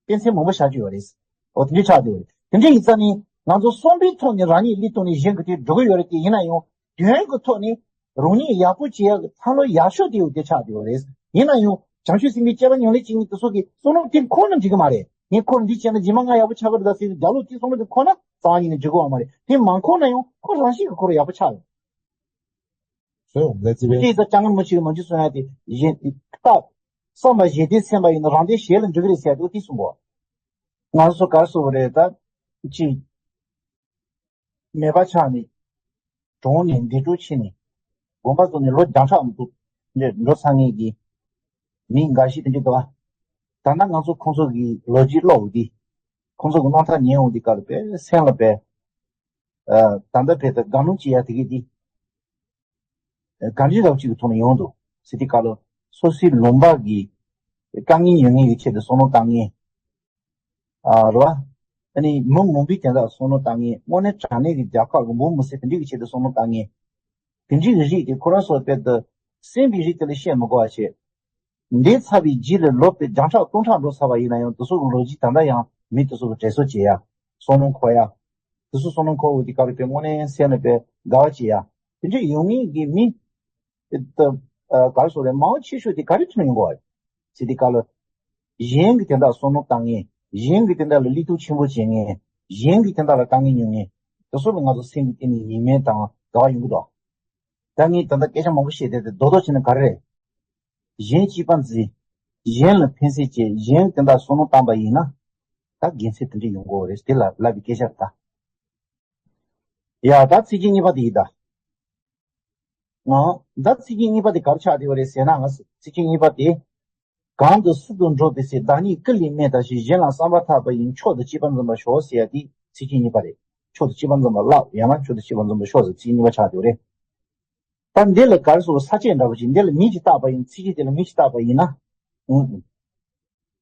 དཔེ་མཚོན་མང་པོ་བཞག་རྒྱུ་ཡོད་རེད། འོ་དེ་འདྲའི་ཆགས་བསྡད་ཡོད་རེད། དེ་འདྲ་ཡིན་ཙང་ནི་ང་ཚོ་བསམ་པའི་ཐོག་ནས་རང་ཉིད་བློས་བཏང་ནས་གཞན་གྱི་དོན་སྒྲུབ་ཀྱི་ཡོད་རེད། དེ་ཡིན་ན་ཡང་དོན་གྱི་ཐོག་ནས་རང་ཉིད་ཡག་པོ་བྱེད་ཡག་གི་ཐབས་ལམ་ཡག་ཤོས་དེ་ཡོད་དེ་ཆགས་བསྡད་ཡོད་རེད། ཡིན་ན་ཡང་བྱང་ཆུབ་སེམས་དཔའི་སྤྱོད་པ་ཉམས་ལེན་བྱེད་མཁན་དེ་ཚོ་གི་བསམ་བློ་དེ་འཁོར་ན་འགྲིག་གི་མ་རེད། ངས་ཁོར་འདི་བྱས་ན་རྗེས་མ་ང་ཡག་པོ་ཆགས་ཀྱི་རེད་ད་ཟེར་ནས་རྒྱབ་ལོག་དེ་བསམ་བློ་དེ་འཁོར་ན་རྩ་བ་ཉིད་ནས་འགྲིག་གི་ཡོད་མ་རེད། དེ་མ་འཁོར་ན་ཡང་ཁོ་རང་བཞིན་གྱིས་ཁོ་རང་ཡག་པོ་ཆགས་ཡོང་། སོ་ཡོང་ལས་རྩིས་པས། དེ་ཡིན་ཙང་སྐྱབས་མགོན་རིན་པོ་ཆེས་མ་འཇུ་གསུང་ཡ་དེ་གཞན་སྟབས། བསམ་པ་གཞན་སྟེང་སེམས་པ་ཡིན་ན་རང་སྟེང་གཞན་ལ་འགྲོ་གི་རེད་ཟེར་ཡ་དེ་འོ་དེ་གསུངས་པ། ང་ཚོ་ག་རེ་ཟེར་དགོས་རེད་ད། ཅིག་མེད་པ་ཆགས་ནས། གྲོངས་ནས་འདས་གྲོངས་ཕྱིན་ནས། དགོངས་པ་རྫོགས་ནས་ལོ་བརྒྱ་ཕྲག་མང་པོ་ནས་འགྲོ་ཚར་མཁན་གྱི་མི་འགའ་ཞིག་དེ་འདྲ་འདུག་བ། ད་ལྟ་ང་ཚོ་ཁོང་ཚོ་གི་ལོ་རྒྱུས་ཀློག་འོང་དུས། ཁོང་ཚོ་གི་རྣམ་ཐར་ཉན་འོང་དུས་སྐབས་ལ་དཔེ་སེམས་ལ་དཔེ། ཨ། ད་ལྟ་དཔེ་ད་དགའ་སྣང་བྱེད་ཡ་དེ་གི་དེ། གང་ཅི་ལབ་ཅིག་གི་ཐོག་ནས་ཡོང་འདུག་ཟེར་དུས་སྐབས་ལ། སོ་སོའི་ལུང་པ་གི་དཀའ་ངལ་ཡོད་མཁན་གྱི་ཆེད་དུ་བསམ་བློ་བཏང་མཁན། ཨ། རེད་བ། ཨ་ནི་མི་མང་པོའི་དོན་དག་བསམ་བློ་བཏང་མཁན། དངོས་གནས་དྲང་གནས་ཀྱི་རྒྱལ་ཁབ་ཀྱི་འབངས་མི་སེར་དེ་འདྲ་གི་ཆེད་དུ་བསམ་བློ་བཏང་མཁན། དེ་འདྲའི་གི་རིགས་དེ་ཁོ་རང་ཚོ་དཔེ་དེ་སེམས་པའི་རིགས་དེ་ལ་བཤད་མི་དགོས་པ་བྱས། འདས་ཚར་བའི་རྗེས་ལ་ལོ་དཔེ་བརྒྱ་ཕྲག་སྟོང་ཕྲག་འགྲོ་ཚར་བ་ཡིན་ན་ཡང་དེ་ཚོ་གི་ལོ་རྒྱུས་ད་ལྟ་ཡང་མི་དེ་ཚོ་གི་དྲན་གསོ་བྱེད་ཡ། བསམ་བློ་འཁོར་ཡ། དེ་ཚོ་བསམ་བློ་འཁོར་འོང་དུས་སྐབས་ལ་དཔེ་དངོས་གནས་སེམས་ལ་དཔེ་དགའ་བ་བྱེད་ཡ། དེ་འདྲ་ཡོང་མཁན་གྱི་མི། ཨ། ག་རེ་ཟེར་དགོས་རེད། མང་ཆེ་ཤོས་དེ་ག་རེ་ཐོན་ཡོང་གི་ཡོད་རེད་ཟེར་དུས་སྐབས་ལ། གཞན་གྱི་དོན་དག་བསམ་བློ་བཏང་མཁན། གཞན་གྱི་དོན་དག་ལ་བློས་གཏོང་ཆེན་པོ་བྱེད་མཁན། གཞན་གྱི་དོན་དག་ལ་དཀའ་ངལ་མྱོང་མཁན། དེ་ཚོ་ལ་ང་ཚོ་སེམས་ཀྱི་སྟེང་ནས་ཡིད་སྨོན་དང་དགའ་བ་ཡོང་གི་འདུག་ད་ངས་ད་ལྟ་སྐད་ཆ་མང་པོ་བཤད་བསྡད་དེ་རྡོག་རྡོག་བྱས་ན་ག་རེ་རེད། གཞན་གཅེས་པར་འཛིན། གཞན་ལ་ཕན་སེམས་བསྐྱེད། གཞན་དོན་དག་བསམ་བློ་བཏང་པ་ཡིན་ན། ད་དགེ་མཚན་དེ་འདྲ་ཡོང་གི་ཡོད་རེད། དེ་ལ་ལབ་པའི་སྐད་ཆ་རེད་ད། ཡ་ད་ཚིག་རྒྱན་གཉིས་པ་དེ་ཡིན་ད། ང་ད་ཚིག་རྒྱན་གཉིས་པ་དེ་ག་རེ་ཆགས་བསྡད་པ་རེད་ཟེར་ན། ང་ཚིག་རྒྱན་གཉིས་པ་དེ། གང་དུ་སྲིད་དུ་འགྲོ་བའི་ཚེ། བདག་ཉིད་ཀུན་ལས་མེད་ལྟ་ཞིང་། གཞན་ལ་བསམ་པ་ཐག་པ་ཡིས། མཆོག་ཏུ་གཅེས་པར་འཛིན་པར་ཤོག་ཟེར་ཡ་དེ་ཚིག་རྒྱན་གཉིས་པ་རེད། མཆོག་ཏུ་གཅེས་པར་འཛིན་པ་ལ་ཡང་ན་མཆོག་ཏུ་གཅེས་པར་འཛིན་པར་ཤོག་ཟེར་ཚིག་རྒྱན་གཉིས་པ་ཆགས་བསྡད་པ་རེད། ད་འདི་ལ་ག་རེ་ཟེར། ས་བཅད་འདྲ་པོ་ཅིག་འདི་ལ་མིང་ཅིག་བཏགས་པ་ཡིན། ཚིག་རྒྱན་དེ་ལ་མིང་ཅིག་བཏགས་པ་ཡིན་ན། ཨུ་ཨུ།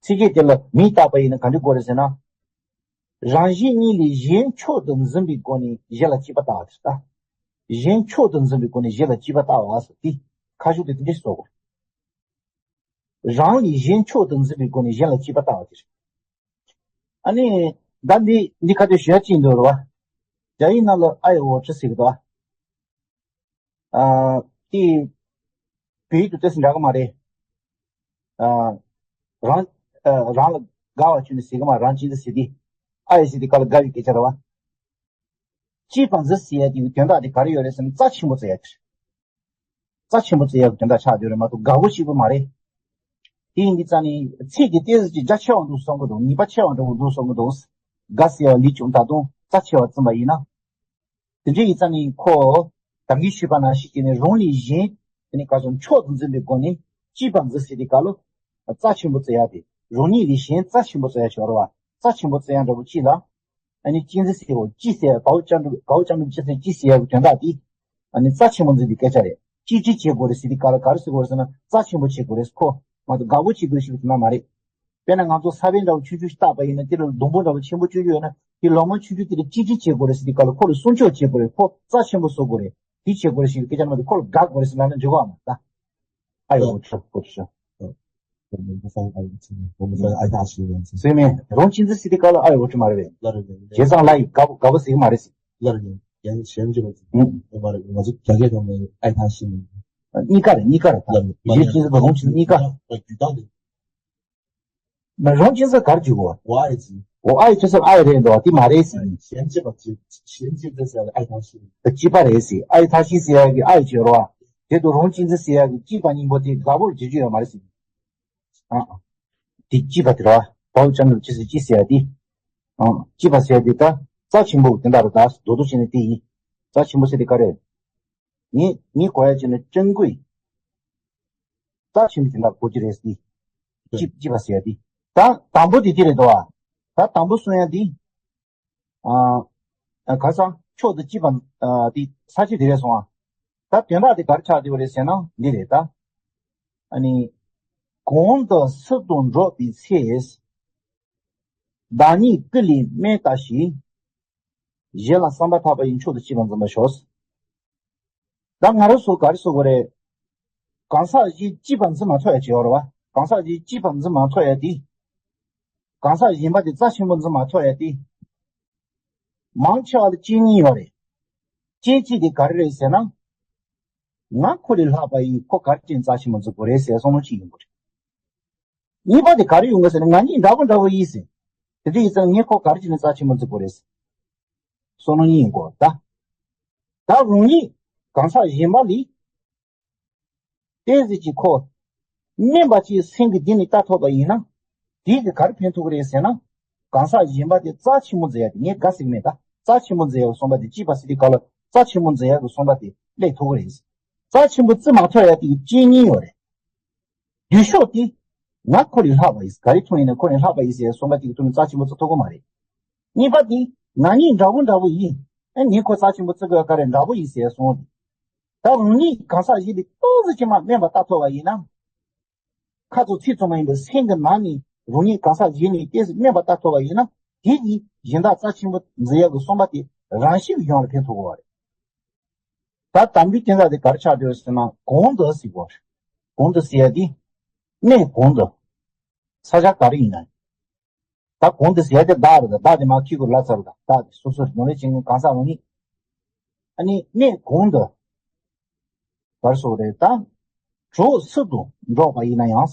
ཚིག་རྒྱན་དེ་ལ་མིང་བཏགས་པ་ཡིན་ན་ག་འདྲ་དགོས་རེད་ཟེར་ན། རང་གཞན་གཉིས་ལས་གཞན་མཆོག་ཏུ་འཛིན་པའི་སྒོ་ནས་གཞན་ལ་གཅེས་པ་བཏགས་པ་དེ་རེད་ད། གཞན་མཆོག་ཏུ་འཛིན་པའི་སྒོ་ནས་གཞན་ལ་གཅེས་པ་བཏགས་པ་ཟེར་དེ། ཁ་ཤུགས་དེ་དེ་འདྲས་བཟོ་དགོས། རང་ལས་གཞན་མཆོག་ཏུ་འཛིན་པའི་སྒོ་ནས་གཞན་ལ་གཅེས་པ་བཏགས་པ་དེ་རེད། ཨ་ནི། ད་འདི་འདི་ཁ་ཐོག་ཞུ་ཡ་ཅིག་འདུག་རེད་བ། རྒྱ་ཡིག་ནང་ལ་ཨའི་འོ་ཁྲི་ཟེར་གི་འདུག་བ། ཨ། དེ། བོད་ཡིག་ཏུ་ཏོག་ཙམ་འདྲ་གི་མ་རེད། ཨ། རང་། ཨ། རང་ལ་དགའ་བ་བྱུང་ནས་ཟེར་གི་མ། རང་གཅེས་འཛིན་ཟེར་དེ། ཨའི་ཟེར་དེ་དཀར་ལ་དགའ་བའི་སྐད་ཆ་རེད་བ། གཅེས་པར་འཛིན་ཟེར་ཡ་དེ་གི་དོན་དག་དེ་ག་རེ་ཡོད་རེད་ཟེར་ན། རྩ་ཆེན་པོ་བརྩི་ཡ་དེ་རེད། རྩ་ཆེན་པོ་བརྩི་ཡ་གི་དོན་དག་ཆགས་བསྡད་རེད་མ་གཏོགས་དགའ་པོ་སྐྱིད་པོ་མ་རེད། དེ་ཡིན་དུས་ཙང་ནི་ཚིག་དེ་ཏོག་ཙམ་ཅིག་རྒྱ་ཆེ་བ་འདུག་བསམ་གི་འདུག་ངེས་པ་ཆེ་བ་འདྲ་བོ་འདུག་བསམ་གི་འདུག་དགའ་ཟེར་བ་ལས་ཀྱང་ད་དུང་རྩ་ཆེ་བ་བརྩིས་པ་ཡིན་ན། དེ་འདྲ་ཡིན་ཙང་ནི་ཁོ། ད་གིན་ཞུས་པ་ནང་བཞིན་བྱས་ནས་རང་ལས་གཞན། དེ་ནི་ག་ཚོད་མཆོག་ཏུ་འཛིན་པའི་སྒོ་ནས་གཅེས་པར་འཛིན་ཟེར་དུས་སྐབས་ལ། རྩ་ཆེན་པོ་བརྩི་ཡ་དེ། རང་ཉིད་ལས་གཞན་རྩ་ཆེན་པོ་བརྩི་ཡ་ཞིག་རེད་བ། རྩ་ཆེན་པོ་བརྩི་ཡ་འདྲ་བོ་གཅིག་ལ། ཨ་ནི་གཅེས་འཛིན་ཟེར་བ། གཅེས་ཟེར་ཡ་དགའ་བོ་ལྕགས་འབྲུག་དགའ་བོ་ལྕགས་འབྲུག་གཅེས་ཟེར་གཅེས་ཟེར་ཡ་གི་དོན་དག་དེ། ཨ་ནི་རྩ་ཆེན་པོ་འཛིན་པའི་སྐད་ཆ་རེད། གཅེས་སྤྲས་བྱེད་དགོས་རེད་ཟེར་དུས་སྐབས་ལ་ག་རེ་ཟེར་དགོས་རེད་ཟེར་ན། རྩ་ཆེན་པོ་བྱེད་དགོས་རེད་ཁོ། མ་གཏོགས་དགའ་པོ་བྱེད་དགོས་རེད་ཟེར་བའི་དོན་དག་མ་རེད། དཔེར་ན་ང་ཚོ་ས་བོན་འདྲ་བོ་ཆུང་ཆུང་ཞིག་བཏགས་པ་ཡིན་ན། དེ་ལ་སྡོང་པོ་འདྲ་བོ་ཆེན་པོ་བཅོས་རྒྱུ་ཡོད་ན། དེ་ལོ་མ་ཆུང་ཆུང་དེ་ལ་གཅེས་སྤྲས་བྱེད་དགོས་རེད་ཟེར་དུས་སྐབས་ལ་ཁོ་ལ་སྲུང་སྐྱོབ་བྱེད་དགོས་རེད། ཁོ་རྩ་ཆེན་པོ་བཟོ་དགོས་རེད། དེ་བྱེད་དགོས་རེད་ཞེས་པའི་སྐད་ཆ་མ་གཏོགས་ཁོ་ལ་དགའ་དགོས་རེད་ཟེར་ལབ་ན་འགྲིག་གི་མ་རེད་ད། ཨ་ཡོ་ཁྲི་ཁོ་ཁྲི། 我们不分爱情，我们分爱大学。 ཟེར་ནས་རང་གཅེས་འཛིན་ཟེར་དུས་སྐབས་ལ་ཨ་ཡོ་ཁྲི་མ་རེད་པས། བྱས་ཙང་ལ་ཡི་དགའ་པོ་དགའ་པོ་ཟེར་གི་མ་རེད་ཟེར། གཞན་གཞན་གྱི་ང་ཚོ་རྒྱ་སྐད་དང་ཨའི་ཐང་ཤིང་། གཉིས་ཀ་རེད། གཉིས་ཀ་རེད་ད། གཞན་གཅེས་འཛིན་དང་རང་གཅེས་འཛིན་གཉིས་ཀ། མ་རང་གཅེས་འཛིན་ག་རེ་བྱེད་དགོས། 我爱情。 འོ་ཨའི་ཁྲི་ཟེར་ཨའི་རེད་འདུག་བ། དེ་མ་རེད་ཟེར། 嫌弃吧，嫌弃这些的爱他是 གཅེས་པ་རེད་ཟེར། ཨའི་ཐང་ཤིང་ཟེར་ཡ་གི་ཨའི་བྱེད་རོགས། དེ་དུ་རང་གཅེས་འཛིན་ཟེར་ཡ་གི་གཅེས་པ་སྙིང་པོ་དེ་དགའ་པོར་བྱེད་རྒྱུ་ཡོད་མ་རེད་ཟེར། ཨ། དེ་གཅེས་པ་དེ་རེད་བ། དགའ་པོ་ལྕགས་འབྲུག་གཅེས་ཟེར་གཅེས་ཟེར་ཡ་དེ། ཨ། གཅེས་པ་ཟེར་ཡ་དེ་ད་རྩ་ཆེན་པོ་དེ་འདྲ་རེད་ད། རྡོག་རྡོག་བྱས་ནས་དེ་ཡིན། རྩ་ཆེན་པོ་ཟེར་དེ་ག་རེ། ངས་ངས་གོ་ཡ་བྱས་ན་ཀྲིན་ཀུའི། རྩ་ཆེན་པོ་དེ་འདྲ་གོ་རྒྱུ་རེད་ཟེར། གཅེས་གཅེས་པ་ཟེར་ཡ་དེ། ད་དང་པོ་དེ་དེ་རེད་དོ། ད་དང་པོ་གསུང་ཡ་དེ། ཨ། ཨ། ཁ་སང་མཆོག་ཏུ་གཅེས་པ། ཨ། དེ་ས་བཅད་དེ་རེད་སོང་ཨ། ད་དོན་དག་དེ་ག་རེ་ཆགས་བསྡད་པ་རེད་ཟེར་ན་འདི་རེད་ད། ཨ་ནི། གང་དུ་སྲིད་དུ་འགྲོ་བའི་ཚེ། བདག་ཉིད་ཀུན་ལས་དམན་ལྟ་ཞིང་། གཞན་ལ་བསམ་པ་ཐག་པ་ཡིས། མཆོག་ཏུ་གཅེས་པར་འཛིན་པར་ཤོག། ད་ང་རང་ཚོ་ག་རེ་ཟེར་དགོས་རེད། གང་ཟག་གཞན་གཅེས་པར་འཛིན་མ་ཐུབ་ཡ་ཅིག་ཡོད་རེད་བ། གང་ཟག་གཞན་གཅེས་པར་འཛིན་མ་ཐུབ་ཡ་དེ། གང་ཟག་གཞན་པ་དེ་རྩ་ཆེན་པོ་འཛིན་མ་ཐུབ་ཡ་དེ། མང་ཆེ་བ་ལ་རྐྱེན་གཉིས་ཡོད་རེད། རྐྱེན་གཅིག་དེ་ག་རེ་རེད་ཟེར་ན། ང་ཁོ་ལས་ལྷག་པ་ཡིན། ཁོ་ག་རེ་བྱས་ནས་རྩ་ཆེན་པོ་འཛིན་དགོས་རེད་ཟེར་བསམ་བློ་གཅིག་ཡོང་གི་རེད། གཉིས་པ་དེ་ག་རེ་ཡོང་གི་ཟེར་ན། ང་གཉིས་འདྲ་པོ་འདྲ་པོ་ཡིན་ཟེར། དེ་འདྲ་ཡིན་ཙང་ངས་ཁོ་ག་རེ་བྱས་ནས་རྩ་ཆེན་པོ་འཛིན་དགོས་རེད་ཟེར། བསམ་བློ་གཉིས་ཡོང་གི་ད། ད་རང་ཉིད་གང་ཟག་གཞན་པ་ལས། ཏོག་ཙམ་ཅིག་ཁོ། དམན་པ་ཅིག་སེམས་ཀྱི་གཏིང་ནས་ལྟ་ཐུབ་པ་ཡིན་ན། དེ་གིས་ག་རེ་ཕན་ཐོགས་ཀྱི་རེད་ཟེར་ན། གང་ཟག་གཞན་པ་དེ་རྩ་ཆེན་པོ་འཛིན་ཡ་དེ། ངས་དགའ་ཟེར་གི་མེད་ད། རྩ་ཆེན་པོ་འཛིན་ཡ་གི་བསམ་པ་དེ། གཅེས་པ་ཟེར་དུས་སྐབས་ལ་རྩ་ཆེན་པོ་འཛིན་ཡ་གི་བསམ་པ་དེ་སླེབས་ཐུབ་ཀྱི་རེད། རྩ་ཆེན་པོ་བརྩི་མ་ཐུབ་ཡ་དེ་གི་རྐྱེན་གཉིས་ཡོད་རེད། སྡུག་ཤོས་དེ། ང་ཁོ་ལས་ལྷག་པ་ཡིན། ག་རེ་མཐོང་ཡིན་ན་ཁོ་ལས་ལྷག་པ་ཡིན་ཟེར་བསམ་པ་དེ་གི་ཐོག་ནས་རྩ་ཆེན་པོ་བརྩི་ཐུབ་ཀྱི་མ་རེད། གཉིས་པ་དེ། ང་གཉིས་འདྲ་པོ་འདྲ་པོ་ཡིན། ཨ། ངས་ཁོ་རྩ་ཆེན་པོ་བརྩི་དགོས་ག་རེ། འདྲ་པོ་ཡིན་ཟེར་སོང་། ད་རང་ཉིད་གང་ཟག་གཞན་ལས་ཏོག་ཙམ་ཅིག་མར་དམན་པ་ལྟ་ཐུབ་པ་ཡིན་ན། ཁ་ཚོ་ཚིག་ཙམ་མ་ཡིན་པའི་སེམས་ཀྱི་ནང་ནས་རང་ཉིད་གང་ཟག་གཞན་ལས་ཏོག་ཙམ་དམན་པ་ལྟ་ཐུབ་པ་ཡིན་ན། དེ་གིས་གཞན་དག་རྩ་ཆེན་པོ་འཛིན་ཡག་གི་བསམ་པ་དེ་རང་བཞིན་གྱིས་ཡོངས་ལ་ཕན་ཐོགས་ཀྱི་རེད། ད་དམ་པའི་དོན་དག་དེ་ག་རེ་ཆགས་བསྡད་ཟེར་ན། གང་དུ་ཟེར་གོ། གང་དུ་ཟེར་ཡ་དེ། གནས་གང་དུ། ས་ཆ་ག་རེ་ཡིན་ན། ད་གང་དུ་ཟེར་ཡ་དེ་བདག་རེད་ད། བདག་དེ་མར་འཁྱེར་དགོས་ལབ་ཚར་བ་ད། བདག་དེ་སོ་སོ་རེད། ནོར་ལས་ཅན་གྱི་གང་ཟག་རང་ཉིད། ཨ་ནི་གནས་གང་དུ། ག་རེ་ཟེར་དགོས་རེད་ད། གྲོགས་སྲིད་དུ་འགྲོགས་པ་ཡིན་ན་ཡང་།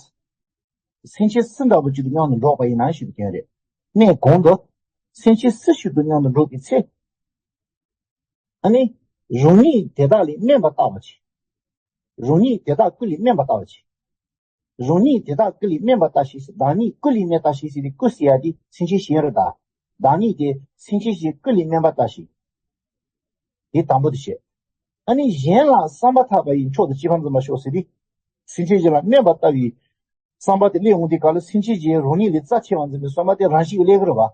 སེམས་ཅན་སུ་འདྲ་པོ་ཅིག་དང་མཉམ་དུ་འགྲོགས་པ་ཡིན་ན་ཞུ་རྒྱུ་དེ་རེད། གནས་གང་དུ། སེམས་ཅན་སུ་ཞིག་དང་མཉམ་དུ་འགྲོགས་པའི་ཚེ། ཨ་ནི། རང་ཉིད་དེ་དག་ལས་དམན་པ་ལྟ་བ་ཅིག་རང་ཉིད་དེ་དག་ཀུན་ལས་དམན་པ་ལྟ་བ་ཅིག་རང་ཉིད་དེ་དག་ཀུན་ལས་དམན་པ་ལྟ་ཞིག་ཟེར། བདག་ཉིད་ཀུན་ལས་དམན་ལྟ་ཞིག་ཟེར་དེ། ཀུན་ཟེར་ཡ་དེ་སེམས་ཅན་གཞན་རེད་ད། བདག་ཉིད་དེ་སེམས་ཅན་གཞན་ཀུན་ལས་དམན་པ་ལྟ་ཞིག་དེ་དང་པོ་དེ་བཤད། ཨ་ནི་གཞན་ལ་བསམ་པ་ཐག་པ་ཡིས་མཆོག་ཏུ་གཅེས་པར་འཛིན་པར་ཤོག་ཟེར་ཏེ། སེམས་ཅན་གཞན་ལ་སྨོན་པ་ལྟ་བུའི་བསམ་པ་དེ་སླེབས་འོང་དུས་སྐབས་ལ། སེམས་ཅན་གཞན་རང་ཉིད་ལས་རྩ་ཆེ་བར་འཛིན་པའི་བསམ་པ་དེ་རང་བཞིན་གྱིས་སླེབས་ཀྱི་རེད་བ།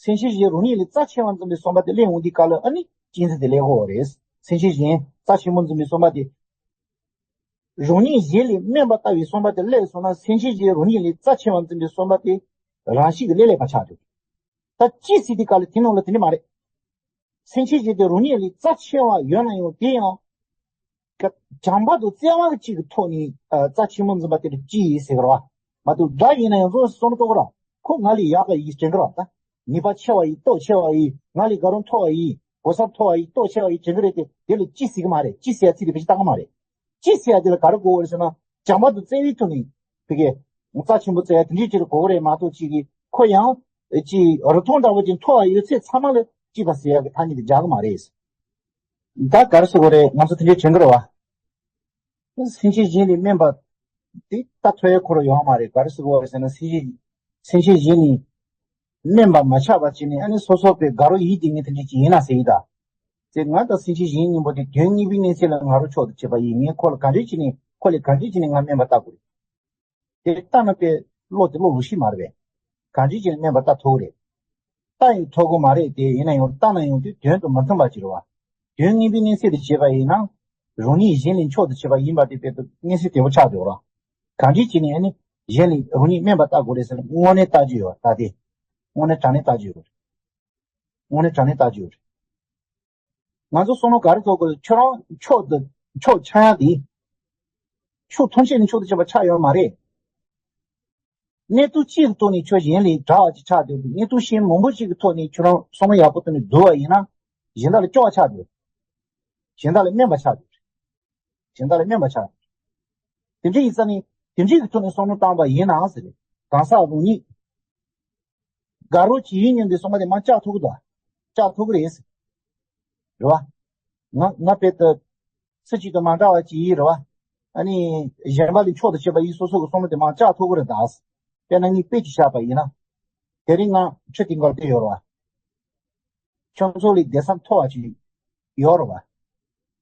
སེམས་ཅན་གཞན་རང་ཉིད་ལས་རྩ་ཆེ་བར་འཛིན་པའི་བསམ་པ་དེ་སླེབས་འོང་དུས་སྐབས་ལ། ཨ་ནི་གཅེས་འཛིན་དེ་སླེབས་ཀྱི་ཡོད་རེད། སེམས་ཅན་གཞན་རྩ་ཆེན་པོ་འཛིན་པའི་བསམ་པ་དེ། རང་ཉིད་གཞན་ལས་དམན་པ་ལྟ་བུའི་བསམ་པ་དེ་སླེབས་སོང་ན། སེམས་ཅན་གཞན་རང་ཉིད་ལས་རྩ་ཆེ་བར་འཛིན་པའི་བསམ་པ་དེ་རང་བཞིན་གྱིས་སླེབས་སླེབས་པ་ཆགས་འགྲོ། ད་གཅེས་ཟེར་དུས་སྐབས་ལ་དེ་ནང་ལ་དེ་འདྲ་མ་རེད། སེམས་ཅན་གཞན་དེ་རང་ཉིད་ལས་རྩ་ཆེ་བ་ཡོད་ན་ཡང་། དེ་ཡང་ཀ་བྱམས་པ་དང་བརྩེ་བ་གཅིག་གི་ཐོག་ནས་ཨ་རྩ་ཆེན་པོ་འཛིན་པ་དེ་ལ་གཅེས་ཟེར་གི་རེད་བ། མ་གཏོགས་དགྲ་ཡིན་ན་ཡང་བསམ་བློ་གཏོང་གི་རེད། ཁོ་ང་ལས་ཡག་ག་ཡིན་དྲན་གི་རེད་བ། ད་ནུས་པ་ཆེ་བ་ཡིན། སྟོབས་ཆེ་བ་ཡིན། ང་ལས་དགའ་རབ་མཐོ་བ་ཡིན། གོ་ས་མཐོ་བ་ཡིན། སྟོབས་ཆེ་བ་ཡིན་དྲན་གི་རེད་དེ། དེ་ལ་གཅེས་ཟེར་གི་མ་རེད། གཅེས་ཟེར་ཡ་ཚིག་དེ་ཕལ་ཆེར་བཏགས་གི་མ་རེད། གཅེས་ཟེར་ཡ་དེ་ལ་ག་རེ་གོ་དགོས་རེད་ཟེར་ན། བྱམས་པ་དང་བརྩེ་བའི་ཐོག་ནས་ཕ་གི་རྩ་ཆེན་པོ་བརྩི་ཡ་དེ་འདྲའི་ཅིག་ལ་གོ་གི་རེད་མ་གཏོགས། ཅིག་གིས་ཁོ་ཡང་ཅིག་རུ་ཐོང་འདྲ་བོ་ཅིག་མཐོ་བ་ཡོད་ཚད་ཚང་མ་ལ་གཅེས་པ་ཟེར་ཡ་གི་ཐ་སྙད་དེ་སྦྱར་གི་མ་རེད། ད་ག་རེ་ཟེར་དགོས་རེད། ང་ཚོ་དེ་འདྲའི་དྲན་གི་རེད་བ། སེམས་ཅན་གཞན་ལས་དམན་པ་དེ་ལྟ་ཐུབ་ཡ་ཁོ་རང་ཡོད་མ་རེད། ག་རེ་ཟེར་དགོས་རེད་ཟེར་ན། སེམས་ཅན་སེམས་ཅན་གཞན་ལས་དམན་པ་མ་ཆགས་པ་བྱས་ནས། ཨ་ནི་སོ་སོ་པའི་དགའ་རབ་ཡིད་བདེ་ངས་དེ་འདྲ་ཅིག་ཡིན་ན་ཟེར་གི་ད། ཚེ་ང་དང་སེམས་ཅན་གཞན་གཉིས་པོ་དེ་དོན་གཉིས་པོའི་གནས་ཚད་ལ་ང་རང་མཆོག་ཏུ་གཅེས་པ་ཡིན། ངས་ཁོ་ལ་ག་འདྲས་བྱས་ནས། ཁོ་ལས་ག་འདྲས་བྱས་ནས་ང་དམན་པ་ལྟ་དགོས་རེད། དེ་ལྟ་ན་དཔེ་བློ་དེ་བློ་ལོག་ཤི་མ་རེད་པས། གང་ཅིའི་ཕྱིར་དམན་པ་ལྟ་ཐུབ་རེད། ལྟ་ཡང་ཐུབ་ཀྱི་མ་རེད་དེ། ཡིན་ན་ཡང་ལྟ་ན་ཡང་དེ་དོན་དུ་མི་མཐུན་པ་ཅིག་རེད་བ། དོན་གཉིས་པོའི་གནས་ཚད་དུ་བྱས་པ་ཡིན་ན། རང་ཉིད་གཞན་ལས་མཆོག་ཏུ་གཅེས་པ་ཡིན་པ་དེ་དཔེ་དེ་གནས་ཚད་བདེ་པོ་ཆགས་འདུག་ར། གང་ཅིའི་ཕྱིར་ནི་ཨ་ནི་གཞན་ལས་རང་ཉིད་དམན་པ་ལྟ་དགོས་རེད་ཟེར་ན། དངོས་གནས་ལྟ་རྒྱུ་ཡོད་ད་དེ། དངོས་གནས་དྲང་གནས་ལྟ་རྒྱུ་ཡོད། དངོས་གནས་དྲང་གནས་ལྟ་རྒྱུ་ཡོད། ང་ཚོ་བསམ་བློ་ག་རེ་ཐོག་གི། ཁྱོད་རང་མཆོག་ཏུ་མཆོག་ཆགས་ཡ་དེ། ཕྱོགས་ཐམས་ཅད་ནས་མཆོག་ཏུ་གཅེས་པ་ཆགས་ཡོད་མ་རེད། གནས་སྟངས་གཅིག་གི་ཐོག་ནས་ཁྱོད་གཞན་ལས་དྲག་པ་ཅིག་ཆགས་འདུག་གནས་སྟངས་གཞན་མང་པོ་ཅིག་གི་ཐོག་ནས་ཁྱོད་རང་བསམ་བློ་ཡག་པོ་བཏང་ནས་བསྡུར་བ་ཡིན་ན། གཞན་དག་ལས་སྐྱོ་བ་ཆགས་འདུག་གཞན་དག་ལས་དམན་པ་ཆགས་འདུག་གཞན་དག་ལས་དམན་པ་ཆགས་འདུག་དེ་འདྲ་ཡིན་ཙང་ནི་དེ་འདྲའི་གི་ཐོག་ནས་བསམ་བློ་བཏང་བ་ཡིན་ན་ཟེར། གང་ཟག་རང་ཉིད་དགའ་རབ་ཅིག་ཡིན་སྙམ་པའི་བསམ་པ་དེ་མར་བཅག་ཐུབ་ཀྱི་འདུག་བཅག་ཐུབ་ཀྱི་རེད། རེད་བ། ང་ང་དཔེ་དེ་སུ་གཅིག་དང་མ་འདྲ་བ་ཅིག་ཡིན། རེད་བ། ཨ་ནི་གཞན་པ་ལས་མཆོག་ཏུ་གཅེས་པ་ཡིན། སོ་སོ་གི་བསམ་བློ་དེ་མར་བཅག་ཐུབ་ཀྱི་རེད་ད། དཔེར་ན་ངས་དཔེ་ཅིག་བཞག་པ་ཡིན་ན། དེ་རིང་ང་ཁྲི་སྟེང་གར་བསྡད་ཡོད་རེད་བ། ཁྱོད་ཚོ་ལས་བསྡད་ས་མཐོ་བ་ཅིག་ཡོད་རེད་བ།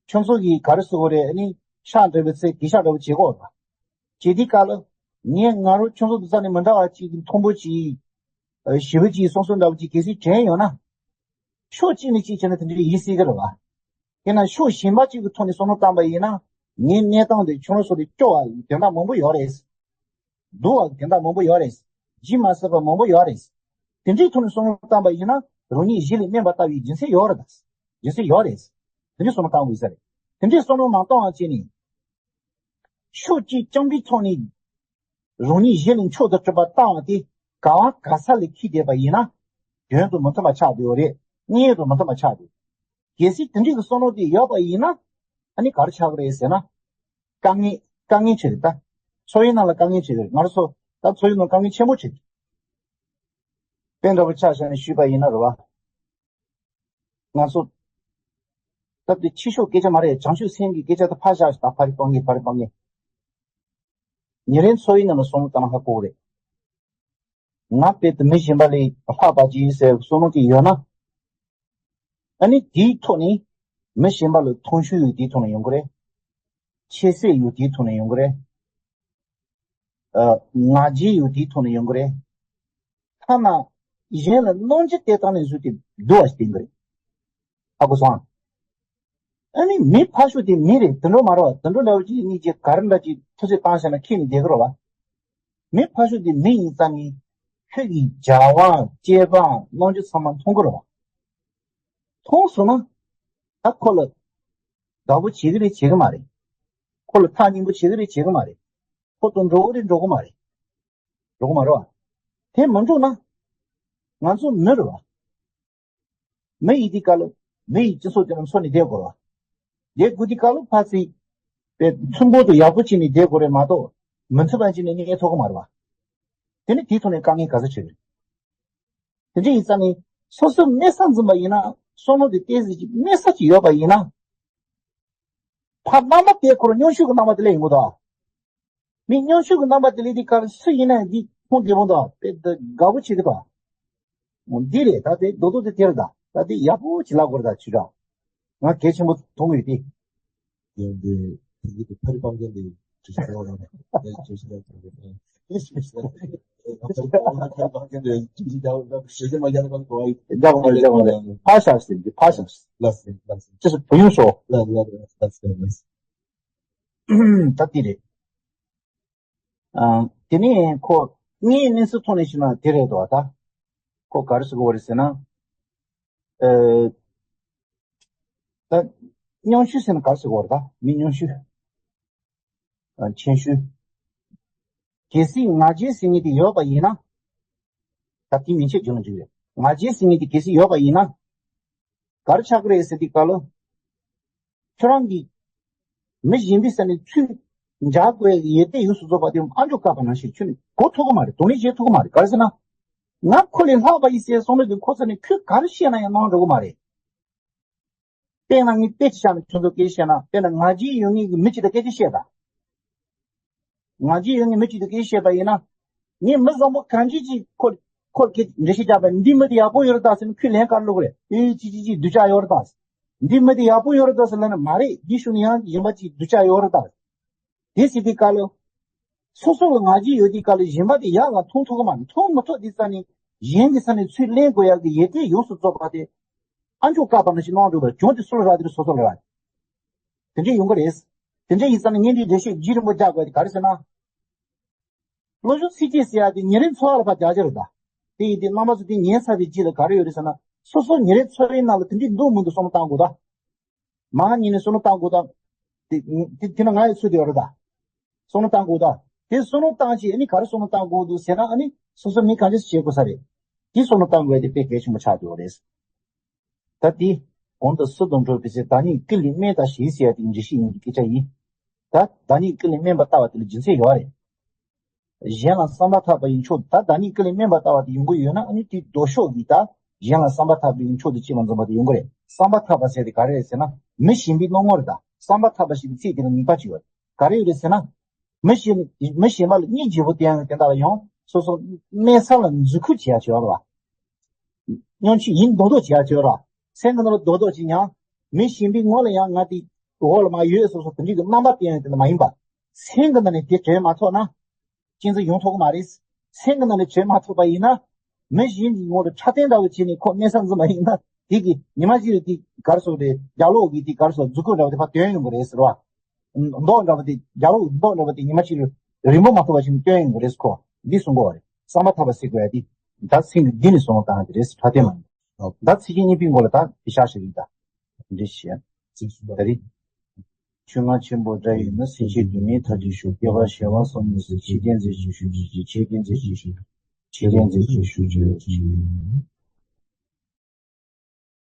ཁྱོད་ཚོ་གིས་ག་རེ་ཟེར་དགོས་རེད། ཨ་ནི་ཤག་འགྲོ་བའི་ཚེ་གུས་ཞབས་འདྲ་བོ་བྱེད་ཀྱི་ཡོད་རེད་བ། བྱེད་དུས་སྐབས་ལ་ངས་ང་རང་ཁྱོད་ཚོ་དང་རྩ་ནས་མི་འདྲ་བ་ཅིག་གི་མཐོན་པོ་ཅིག་ཨ་ཞེ་པོ་ཅིག་བསམ་ཚུལ་འདྲ་བོ་ཅིག་གལ་སྲིད་དྲན་ཡོད་ན། ཕྱོགས་གཅིག་ནས་གཅིག་བྱས་ན་དེ་འདྲ་ཡིན་སྲིད་ཀྱི་རེད་བ། དེས་ན་ཕྱོགས་གཞན་པ་གཅིག་གི་ཐོག་ནས་བསམ་བློ་བཏང་པ་ཡིན་ན། ངའི་གནས་སྟངས་དེ་ཁྱོད་རང་ཚོ་ལས་སྐྱོ་བ་དོན་དག་མང་པོ་ཡོད་རེད། སྡུག་པ་དོན་དག་མང་པོ་ཡོད་རེད། ཇི་མ་སྲིད་པ་མང་པོ་ཡོད་རེད། དེ་འདྲའི་ཐོག་ནས་བསམ་བློ་བཏང་པ་ཡིན་ན། རང་ཉིད་གཞི་ལས་དམན་པ་ལྟ་བུའི་རྒྱུ་མཚན་ཡོད་རེད་ད། རྒྱུ་མཚན་ཡོད་རེད། དེ་འདྲའི་བསམ་བློ་བཏང་དགོས་ས་རེད། དེ་འདྲའི་བསམ་བློ་མ་བཏང་བ་བྱས་ནས། ཕྱོགས་གཅིག་རྐྱང་པའི་ཐོག་ནས་རང་ཉིད་གཞི་ལས་མཆོག་ཏུ་གྲུབ་པ་བཏང་བ་དེ་ག་བ་ག་ས་ལ་འཁྱེར་བསྡད་པ་ཡིན་ན། དོན་དུ་མི་མཐུན་པ་ཆགས་བསྡད་ཡོད་རེད། དངོས་ཡོད་དུ་མི་མཐུན་པ་ཆགས་བསྡད་ཡོད། གལ་སྲིད་དེ་འདྲའི་གི་བསམ་བློ་དེ་ཡོད་པ་ཡིན་ན། ཨ་ནི་ག་རེ་ཆགས་ཀྱི་རེད་ཟེར་ན། དཀའ་ངལ་དཀའ་ངལ་ཆེ་རེད་ད། འཚོ་བའི་ནང་ལ་དཀའ་ངལ་ཆེ་རེད། ང་རང་ཚོ་ད་འཚོ་བའི་ནང་དཀའ་ངལ་ཆེན་པོ་ཆེ་རེད། དཔེ་འདྲ་པོ་ཆ་བཞག་ནས་ཞུས་པ་ཡིན་ན་རེད་བ། ང་ཚོ་སྟབས་བདེ་ཆེ་ཤོས་སྐད་ཆ་མ་རེད། བྱང་ཆུབ་སེམས་ཀྱི་སྐད་ཆ་དེ་ཕར་བཞག་ད། ཕ་རི་སྤང་གི་ཕ་རི་སྤང་གི་ཉིན་རེའི་འཚོ་བའི་ནང་ལ་བསམ་བློ་བཏང་ན་ཧ་གོ་གི་རེད། ང་དཔེ་དེ་མི་གཞན་པ་ལས་ལྷག་པ་ཅིག་ཡིན་ཟེར་བསམ་བློ་དེ་ཡོད་ན། ཨ་ནི་དེའི་ཐོག་ནས་མི་གཞན་པ་ལ་མཐོང་ཆུང་ཡོད་དེའི་ཐོག་ནས་ཡོང་གི་རེད། ཁྱད་གསོད་ཡོད་དེའི་ཐོག་ནས་ཡོང་གི་རེད། ཨ་ང་རྒྱལ་ཡོད་དེའི་ཐོག་ནས་ཡོང་གི་རེད། ཐ་ན་གཞན་ལ་རྣམ་འགྱུར་དེ་དག་ནས་བཟོས་ཏེ་སྡུག་པ་ཞིག་བསྟན་གི་རེད། ཧ་གོ་སོང་ཨ། ཨ་ནི་མི་ཕར་ཕྱོགས་དེ་མི་རེད། དུད་འགྲོ་མ་རེད་བ། དུད་འགྲོ་འདྲ་བོ་ཅིག་གཉིས་ཀྱིས་ག་རེ་འདྲ་ཅིག་ཐུགས་སེམས་བཏང་བཞག་ན་ཁྱེད་ནི་བསྡད་གི་རེད་བ། མི་ཕར་ཕྱོགས་དེ་མི་ཡིན་ཙང་ནི་ཁྱོད་ཀྱི་བྱ་བ་སྤྱོད་པ་རྣམ་འགྱུར་ཚང་མ་མཐོང་གི་རེད་བ། མཐོང་སོང་ན་ད་ཁོ་ལ་དགའ་པོ་བྱེད་གི་རེད་བྱེད་གི་མ་རེད། ཁོ་ལ་ཐག་ཉེ་པོ་བྱེད་གི་རེད་བྱེད་གི་མ་རེད། ཁོ་དང་འགྲོ་གི་རེད་འགྲོ་གི་མ་རེད། འགྲོ་གི་མ་རེད་བ། དེ་མི་འགྲོ་ན་ང་ཚོ་མི་རེད་བ། མི་ཡིན་དུས་སྐབས་ལ་མི་ཡི་སྤྱི་ཚོགས་དེ་ལ་འཚོ་ནས་བསྡད་དགོས་རེད་བ། བསྡད་དགོས་དུས་སྐབས་ལ་ཕར་ཚུར་པའི་མཐུན་པོ་དང་ཡག་པོ་བྱས་ནས་བསྡད་དགོས་རེད་མ་གཏོགས། མི་མཐུན་པ་བྱས་ནས་གནས་ཐུབ་ཀྱི་མ་རེད་བ། དེ་ནི་དེའི་ཐོག་ནས་དཀའ་ངལ་ག་ཚོད་ཆེ་རེད། དེ་འདྲ་ཡིན་ཙང་ནི་སོ་སོའི་དམན་ས་འཛིན་པ་ཡིན་ན། བསམ་བློ་དེ་ཏོག་ཙམ་ཅིག་དམན་ས་ཅིག་ཡོད་པ་ཡིན་ན། ཕར་རྣམ་པ་དེ་ཁོ་རང་མཉམ་ཞུགས་ཀྱི་རྣམ་པ་དེ་སླེབས་ཡོང་གི་འདུག་མི་མཉམ་ཞུགས་ཀྱི་རྣམ་པ་དེ་སླེབས་དུས་སྐབས་སུ་ཡིན་ན་འདི་ཁོང་བདེ་པོ་འདུག་དཔེ་དགའ་པོ་བྱེད་ཀྱི་འདུག་འདི་རེད། ད་དེ་རྡོག་རྡོག་དེ་དེ་རེད། ད་ད་དེ་ཡག་པོ་ཅིག་ལབ་དགོས་རེད། ད་ཅི་འདྲ། ང་གལ་ཆེན་པོ་མཐོང་གི་ཡོད་དེ། ཡང་འདི་དེ་གི་ཕ་རི་སྤང་མཁན་དེ་ཅི་ཞིག་ཡོད་རེད། ཨེ་ཅི་ཞིག་ཡོད་རེད། ཨེ་ཅི་ཞིག་ཡོད་རེད། ཨེ་ཅི་ཞིག་ཡོད་རེད། ཕ་རི་སྤང་མཁན་དེ་ཅི་ཞིག་ཡོད་རེད། ཞེ་ཅི་མ་རྒྱག་པ་གོ་ཨི། རྒྱག་མ་རྒྱག་མ་རེད། ཕ་ཤག་ཟེར་གི་ཕ་ཤག་ལ་སེ་ལ་སེ། ཅི་སུ་བུ་ཡུང་སོ། ལ་ལ་ལ་སེ་ལ་སེ། ད་དེ་རེད། ཨ། དེ་ནས་ཁོ་ངའི་གནས་ཚུལ་ཐོག་ནས་ཞུས་ན་དེ་རེད་དོ། ད་ཁོ་ག་རེ་ཟེར་གོ་རེད་ཟེར་ན། ཨ། ད་སྙན་ཞུ་ཟེར་ན་ག་རེ་ཟེར་གོ་རེད། ད་མི་སྙན་ཞུ། ཨ། མཆན་ཞུ། གལ་སྲིད་ང་རྒྱལ་ཟེར་མཁན་དེ་ཡོད་པ་ཡིན་ན། ད་དེ་མིན་ཆད་རྒྱུ་ལ་འཇུག་རེད། ང་རྒྱལ་ཟེར་མཁན་དེ་གལ་སྲིད་ཡོད་པ་ཡིན་ན། ག་རེ་ཆགས་ཀྱི་རེད་ཟེར་དུས་སྐབས་ལ། ཁྱོད་རང་གིས་མི་གཞན་པའི་ས་ནས་ཚུར་འཇགས་དགོས་ཡས་ཡོད་དེ་ཡོངས་སུ་རྫོགས་པ་དེ་ཨ་མཆོག་བཀག་པ་ནང་བཞིན་ཁྱོད་ནས་གོ་ཐུབ་ཀྱི་མ་རེད། དོགས་གནད་བྱེད་ཐུབ་ཀྱི་མ་རེད། ག་རེ་ཟེར་ན། ང་ཁོ་ལས་ལྷག་པ་ཡིན་ཟེར་བསམ་བློ་དེ་ཁོ་ཚོ་ནས་ཁོས་ག་རེ་བཤད་ན་ཡང་གནང་འགྲོ་གི་མ་རེད། དཔེར་ན་ངས་དཔེ་ཅིག་བཞག་ནས་ཁྱོད་ཚོ་སྐད་ཆ་བཤད་ན། དཔེར་ན་ང་རྒྱལ་ཡོད་མཁན་གྱི་མི་གཅིག་དང་སྐད་ཆ་བཤད་དང་། ང་རྒྱལ་ཡོད་མཁན་མི་གཅིག་དང་སྐད་ཆ་བཤད་པ་ཡིན་ན། ངས་མི་བཟང་པོ་གང་ཅི་ཅིག་ཁོ་ཁོ་སྐད་འགྲེལ་བཤད་རྒྱག་པ་ཡིན། འདི་མི་དེ་ཡག་པོ་ཡོད་རེད་ད་ཟེར་ན་ཁོས་ལན་ག་རེ་སློག་གི་རེད། ཨེ་ཅི་ཅི་ཅི་སྡུག་ཅག་ཡོད་རེད་ད། འདི་མི་དེ་ཡག་པོ་ཡོད་རེད་ད་ཟེར་ལབ་ན་མ་རེད། འདི་ཞུ་ན་ཡང་གཞན་པ་ཅིག་སྡུག་ཅག་ཡོད་རེད་ད། དེ་ཟེར་དུས་སྐབས་ལ། སོ་སོ་ལ་ང་རྒྱལ་ཡོད་དུས་སྐབས་ལ་གཞན་པ་དེ་ཡག་ལ་མཐོང་ཐུབ་ཀྱི་མ་རེད། མཐོང་མི་ཐུབ་དུས་ཙ་ནས་གཞན་གྱི་ས་ནས་ཚུར་ལེན་དགོས་ཡག་གི་ཡོད་དེ་ཡོངས་སུ་རྫོགས་པ་དེ་ཨ་མཆོག་བཀག་པ་ནང་བཞིན་གནང་འགྲོ་བར་གྱོང་དེ་སུ་ལ་རག་དེ་རེད། སོ་སོ་ལ་རག་དེ་འདྲ་ཡོང་གི་རེད། དེ་འདྲ་ཡིན་ཙ་ན་ངས་འདི་འགྲེལ་བཤད་རྒྱུན་རིང་པོ་རྒྱག་དགོས་དེ་ག་རེ་ཟེར་ན། བློ་སྦྱོང་ཚིགས་བཅད་ཟེར་ཡག་དེ་ཉིན་རེའི་འཚོ་བ་ལ་ཕར་རྒྱག་རྒྱུ་རེད་ད། དེ་ཡིན་དུས་རྣམ་པ་ཚོ་དེ་ཉན་ཚར་བའི་རྗེས་ལ་ག་རེ་ཡོད་རེད་ཟེར་ན། སོ་སོ་ཉིན་རེའི་འཚོ་བའི་ནང་ལ་དེ་འདྲའི་འདུག་མི་འདུག་བསམ་བློ་བཏང་དགོས་ད། མང་ཉིན་ནས་བསམ་བློ་བཏང་དགོས་ད། དེ་དེ་དེ་ན་ང་ཡི་ཚུལ་དེ་ཡོད་རེད་ད། བསམ་བློ་བཏང་དགོས་ད། དེ་བསམ་བློ་བཏང་བྱས་ཨ་ནི་ག་རེ་བསམ་བློ་བཏང་དགོས་འདུག་ཟེར་ན། ཨ་ནི་སོ་སོ་མི་གང་ཅི་བྱེད་དགོས་ས་རེད། དེ་བསམ་བློ་བཏང་དགོས་དེ་དཔེ་གལ་ཆེན་པོ་ཆགས་ཡོད་རེད། ད་དེ་གོང་དུ་སྲིད་དུ་འགྲོ་བའི་ཚེ་བདག་ཉིད་ཀུན་ལས་དམན་དང་ཞེས་ཟེར་ཡ་དེ་འགྲེལ་བཤད་ཡིན་གྱི་སྐད་ཆ་ཡིན། ད་བདག་ཉིད་ཀུན་ལས་དམན་པར་ལྟ་བ་དེ་ལ་རྒྱུ་མཚན་ཡོད་རེད། གཞན་ལ་བསམ་པ་ཐག་པ་ཡི་མཆོག་ད་བདག་ཉིད་ཀུན་ལས་དམན་པར་ལྟ་བ་དེ་ཡོང་གི་ཡོད་ན། ཨ་ནི་དེ་ལྡོག་ཕྱོགས་ཀྱི་ད་གཞན་ལ་བསམ་པ་ཐག་པ་ཡི་མཆོག་ཏུ་ཅི་ལ་འཛིན་པ་དེ་ཡོང་གི་རེད། བསམ་པ་ཐག་པ་ཟེར་དེ་ག་རེ་རེད་ཟེར་ན། མི་གཞན་པའི་སྣང་ངོ་རེད་ད། བསམ་པ་ཐག་པ་ཞེས་པའི་ཚིག་དེ་ལ་ངེས་པ་ཅིག་ཡོད་རེད། ག་རེ་ཡོད་རེད་ཟེར་ན། མི་གཞན་མི་གཞན་པ་ལ་སྙིང་རྗེ་པོ་བསྟན་ཡང་དེ་དག་ལ་ཡང་སོ་སོ་དམན་ས་ལ་འཛུལ་ཁུལ་བྱེད་ཡ་ཅིག་ཡོད་རེད་བ། སྙིང་རྗེ་ཡིན་མདོག་མདོག་བྱེད་ཡ་ཅིག་ཡོད་རེད་བ། སེམས་ཀྱི་ནང་ལ་རྡོག་རྡོག་ཅིག་ཡང་མི་གཞན་པའི་ངོ་ལ་ཡང་ང་དེ་འོག་ལ་མ་ཡོད་སོ་སོ་དེ་འདྲའི་གི་རྣམ་པ་བསྟན་ཡ་དེ་འདྲ་མ་ཡིན་པ། སེམས་ཀྱི་ནང་ནས་དེ་དྲན་མ་ཐུབ་ན། གཅིག་ཙམ་ཡོང་ཐུབ་ཀྱི་མ་རེད། སེམས་ཀྱི་ནང་ནས་བྱེད་མ་ཐུབ་པ་ཡིན་ན། མི་གཞན་གྱི་ངོ་ལ་འཁྲབ་སྟོན་འདྲ་བོ་བྱས་ནས་ཁོ་དམན་ས་འཛིན་པ་ཡིན་ན། དེ་གི་ཉི་མ་གཅིག་ལ་དེ་ག་རེ་ཟེར་དགོས་རེད། རྒྱབ་ལོགས་ཀྱི་དེ་ག་རེ་ཟེར། མཛུབ་གུ་འདྲ་བོ་དེ་ཕར་དོན་ཡོང་གི་རེད་ཟེར་བ། མདོག་འདྲ་བོ་དེ་རྒྱབ་ལོགས་མདོག་འདྲ་བོ་དེ་ཉི་མ་གཅིག་ལ་རིང་པོ་མ་ཐུབ་པ་ཞིག་སྟོན་ཡོང་གི་རེད་ཟེར། ཁོ་འདི་གསུང་གི་ཡོད་རེད། བསམ་པ་ཐག་པ་ཟེར་དགོས་ཡ་དེ་ད་སེམས་ཀྱི་གཏིང་ནས་གསུང་བ་བཏང་གི་རེད་ཟེར། འཁྲབ་སྟོན་མ་ཡིན། ད་ཚིག་རྒྱན་གཉིས་པའི་མགོ་ལ་ད་དེ་བཞག་ཞིག་ཡིན་ད། འདི་བཤད། ཚིག་གསུམ་པ་ད་རེད། ཆོས་རྔ་ཆེན་པོ་འདྲ་ཡིན་ན། སེམས་ཅན་སྡུག་བསྔལ་མཐའ་ཅན་ཞུ། སྐྱེ་བ་ཞི་བ་སོགས་མི་སྲིད། ཆོས་སྐད་མཛོད་ཅིག་ཞུ་ཅིག་ཆོས་སྐད་མཛོད་ཅིག་ཞུ། ཆོས་སྐད་མཛོད་ཅིག་ཞུ་ཅིག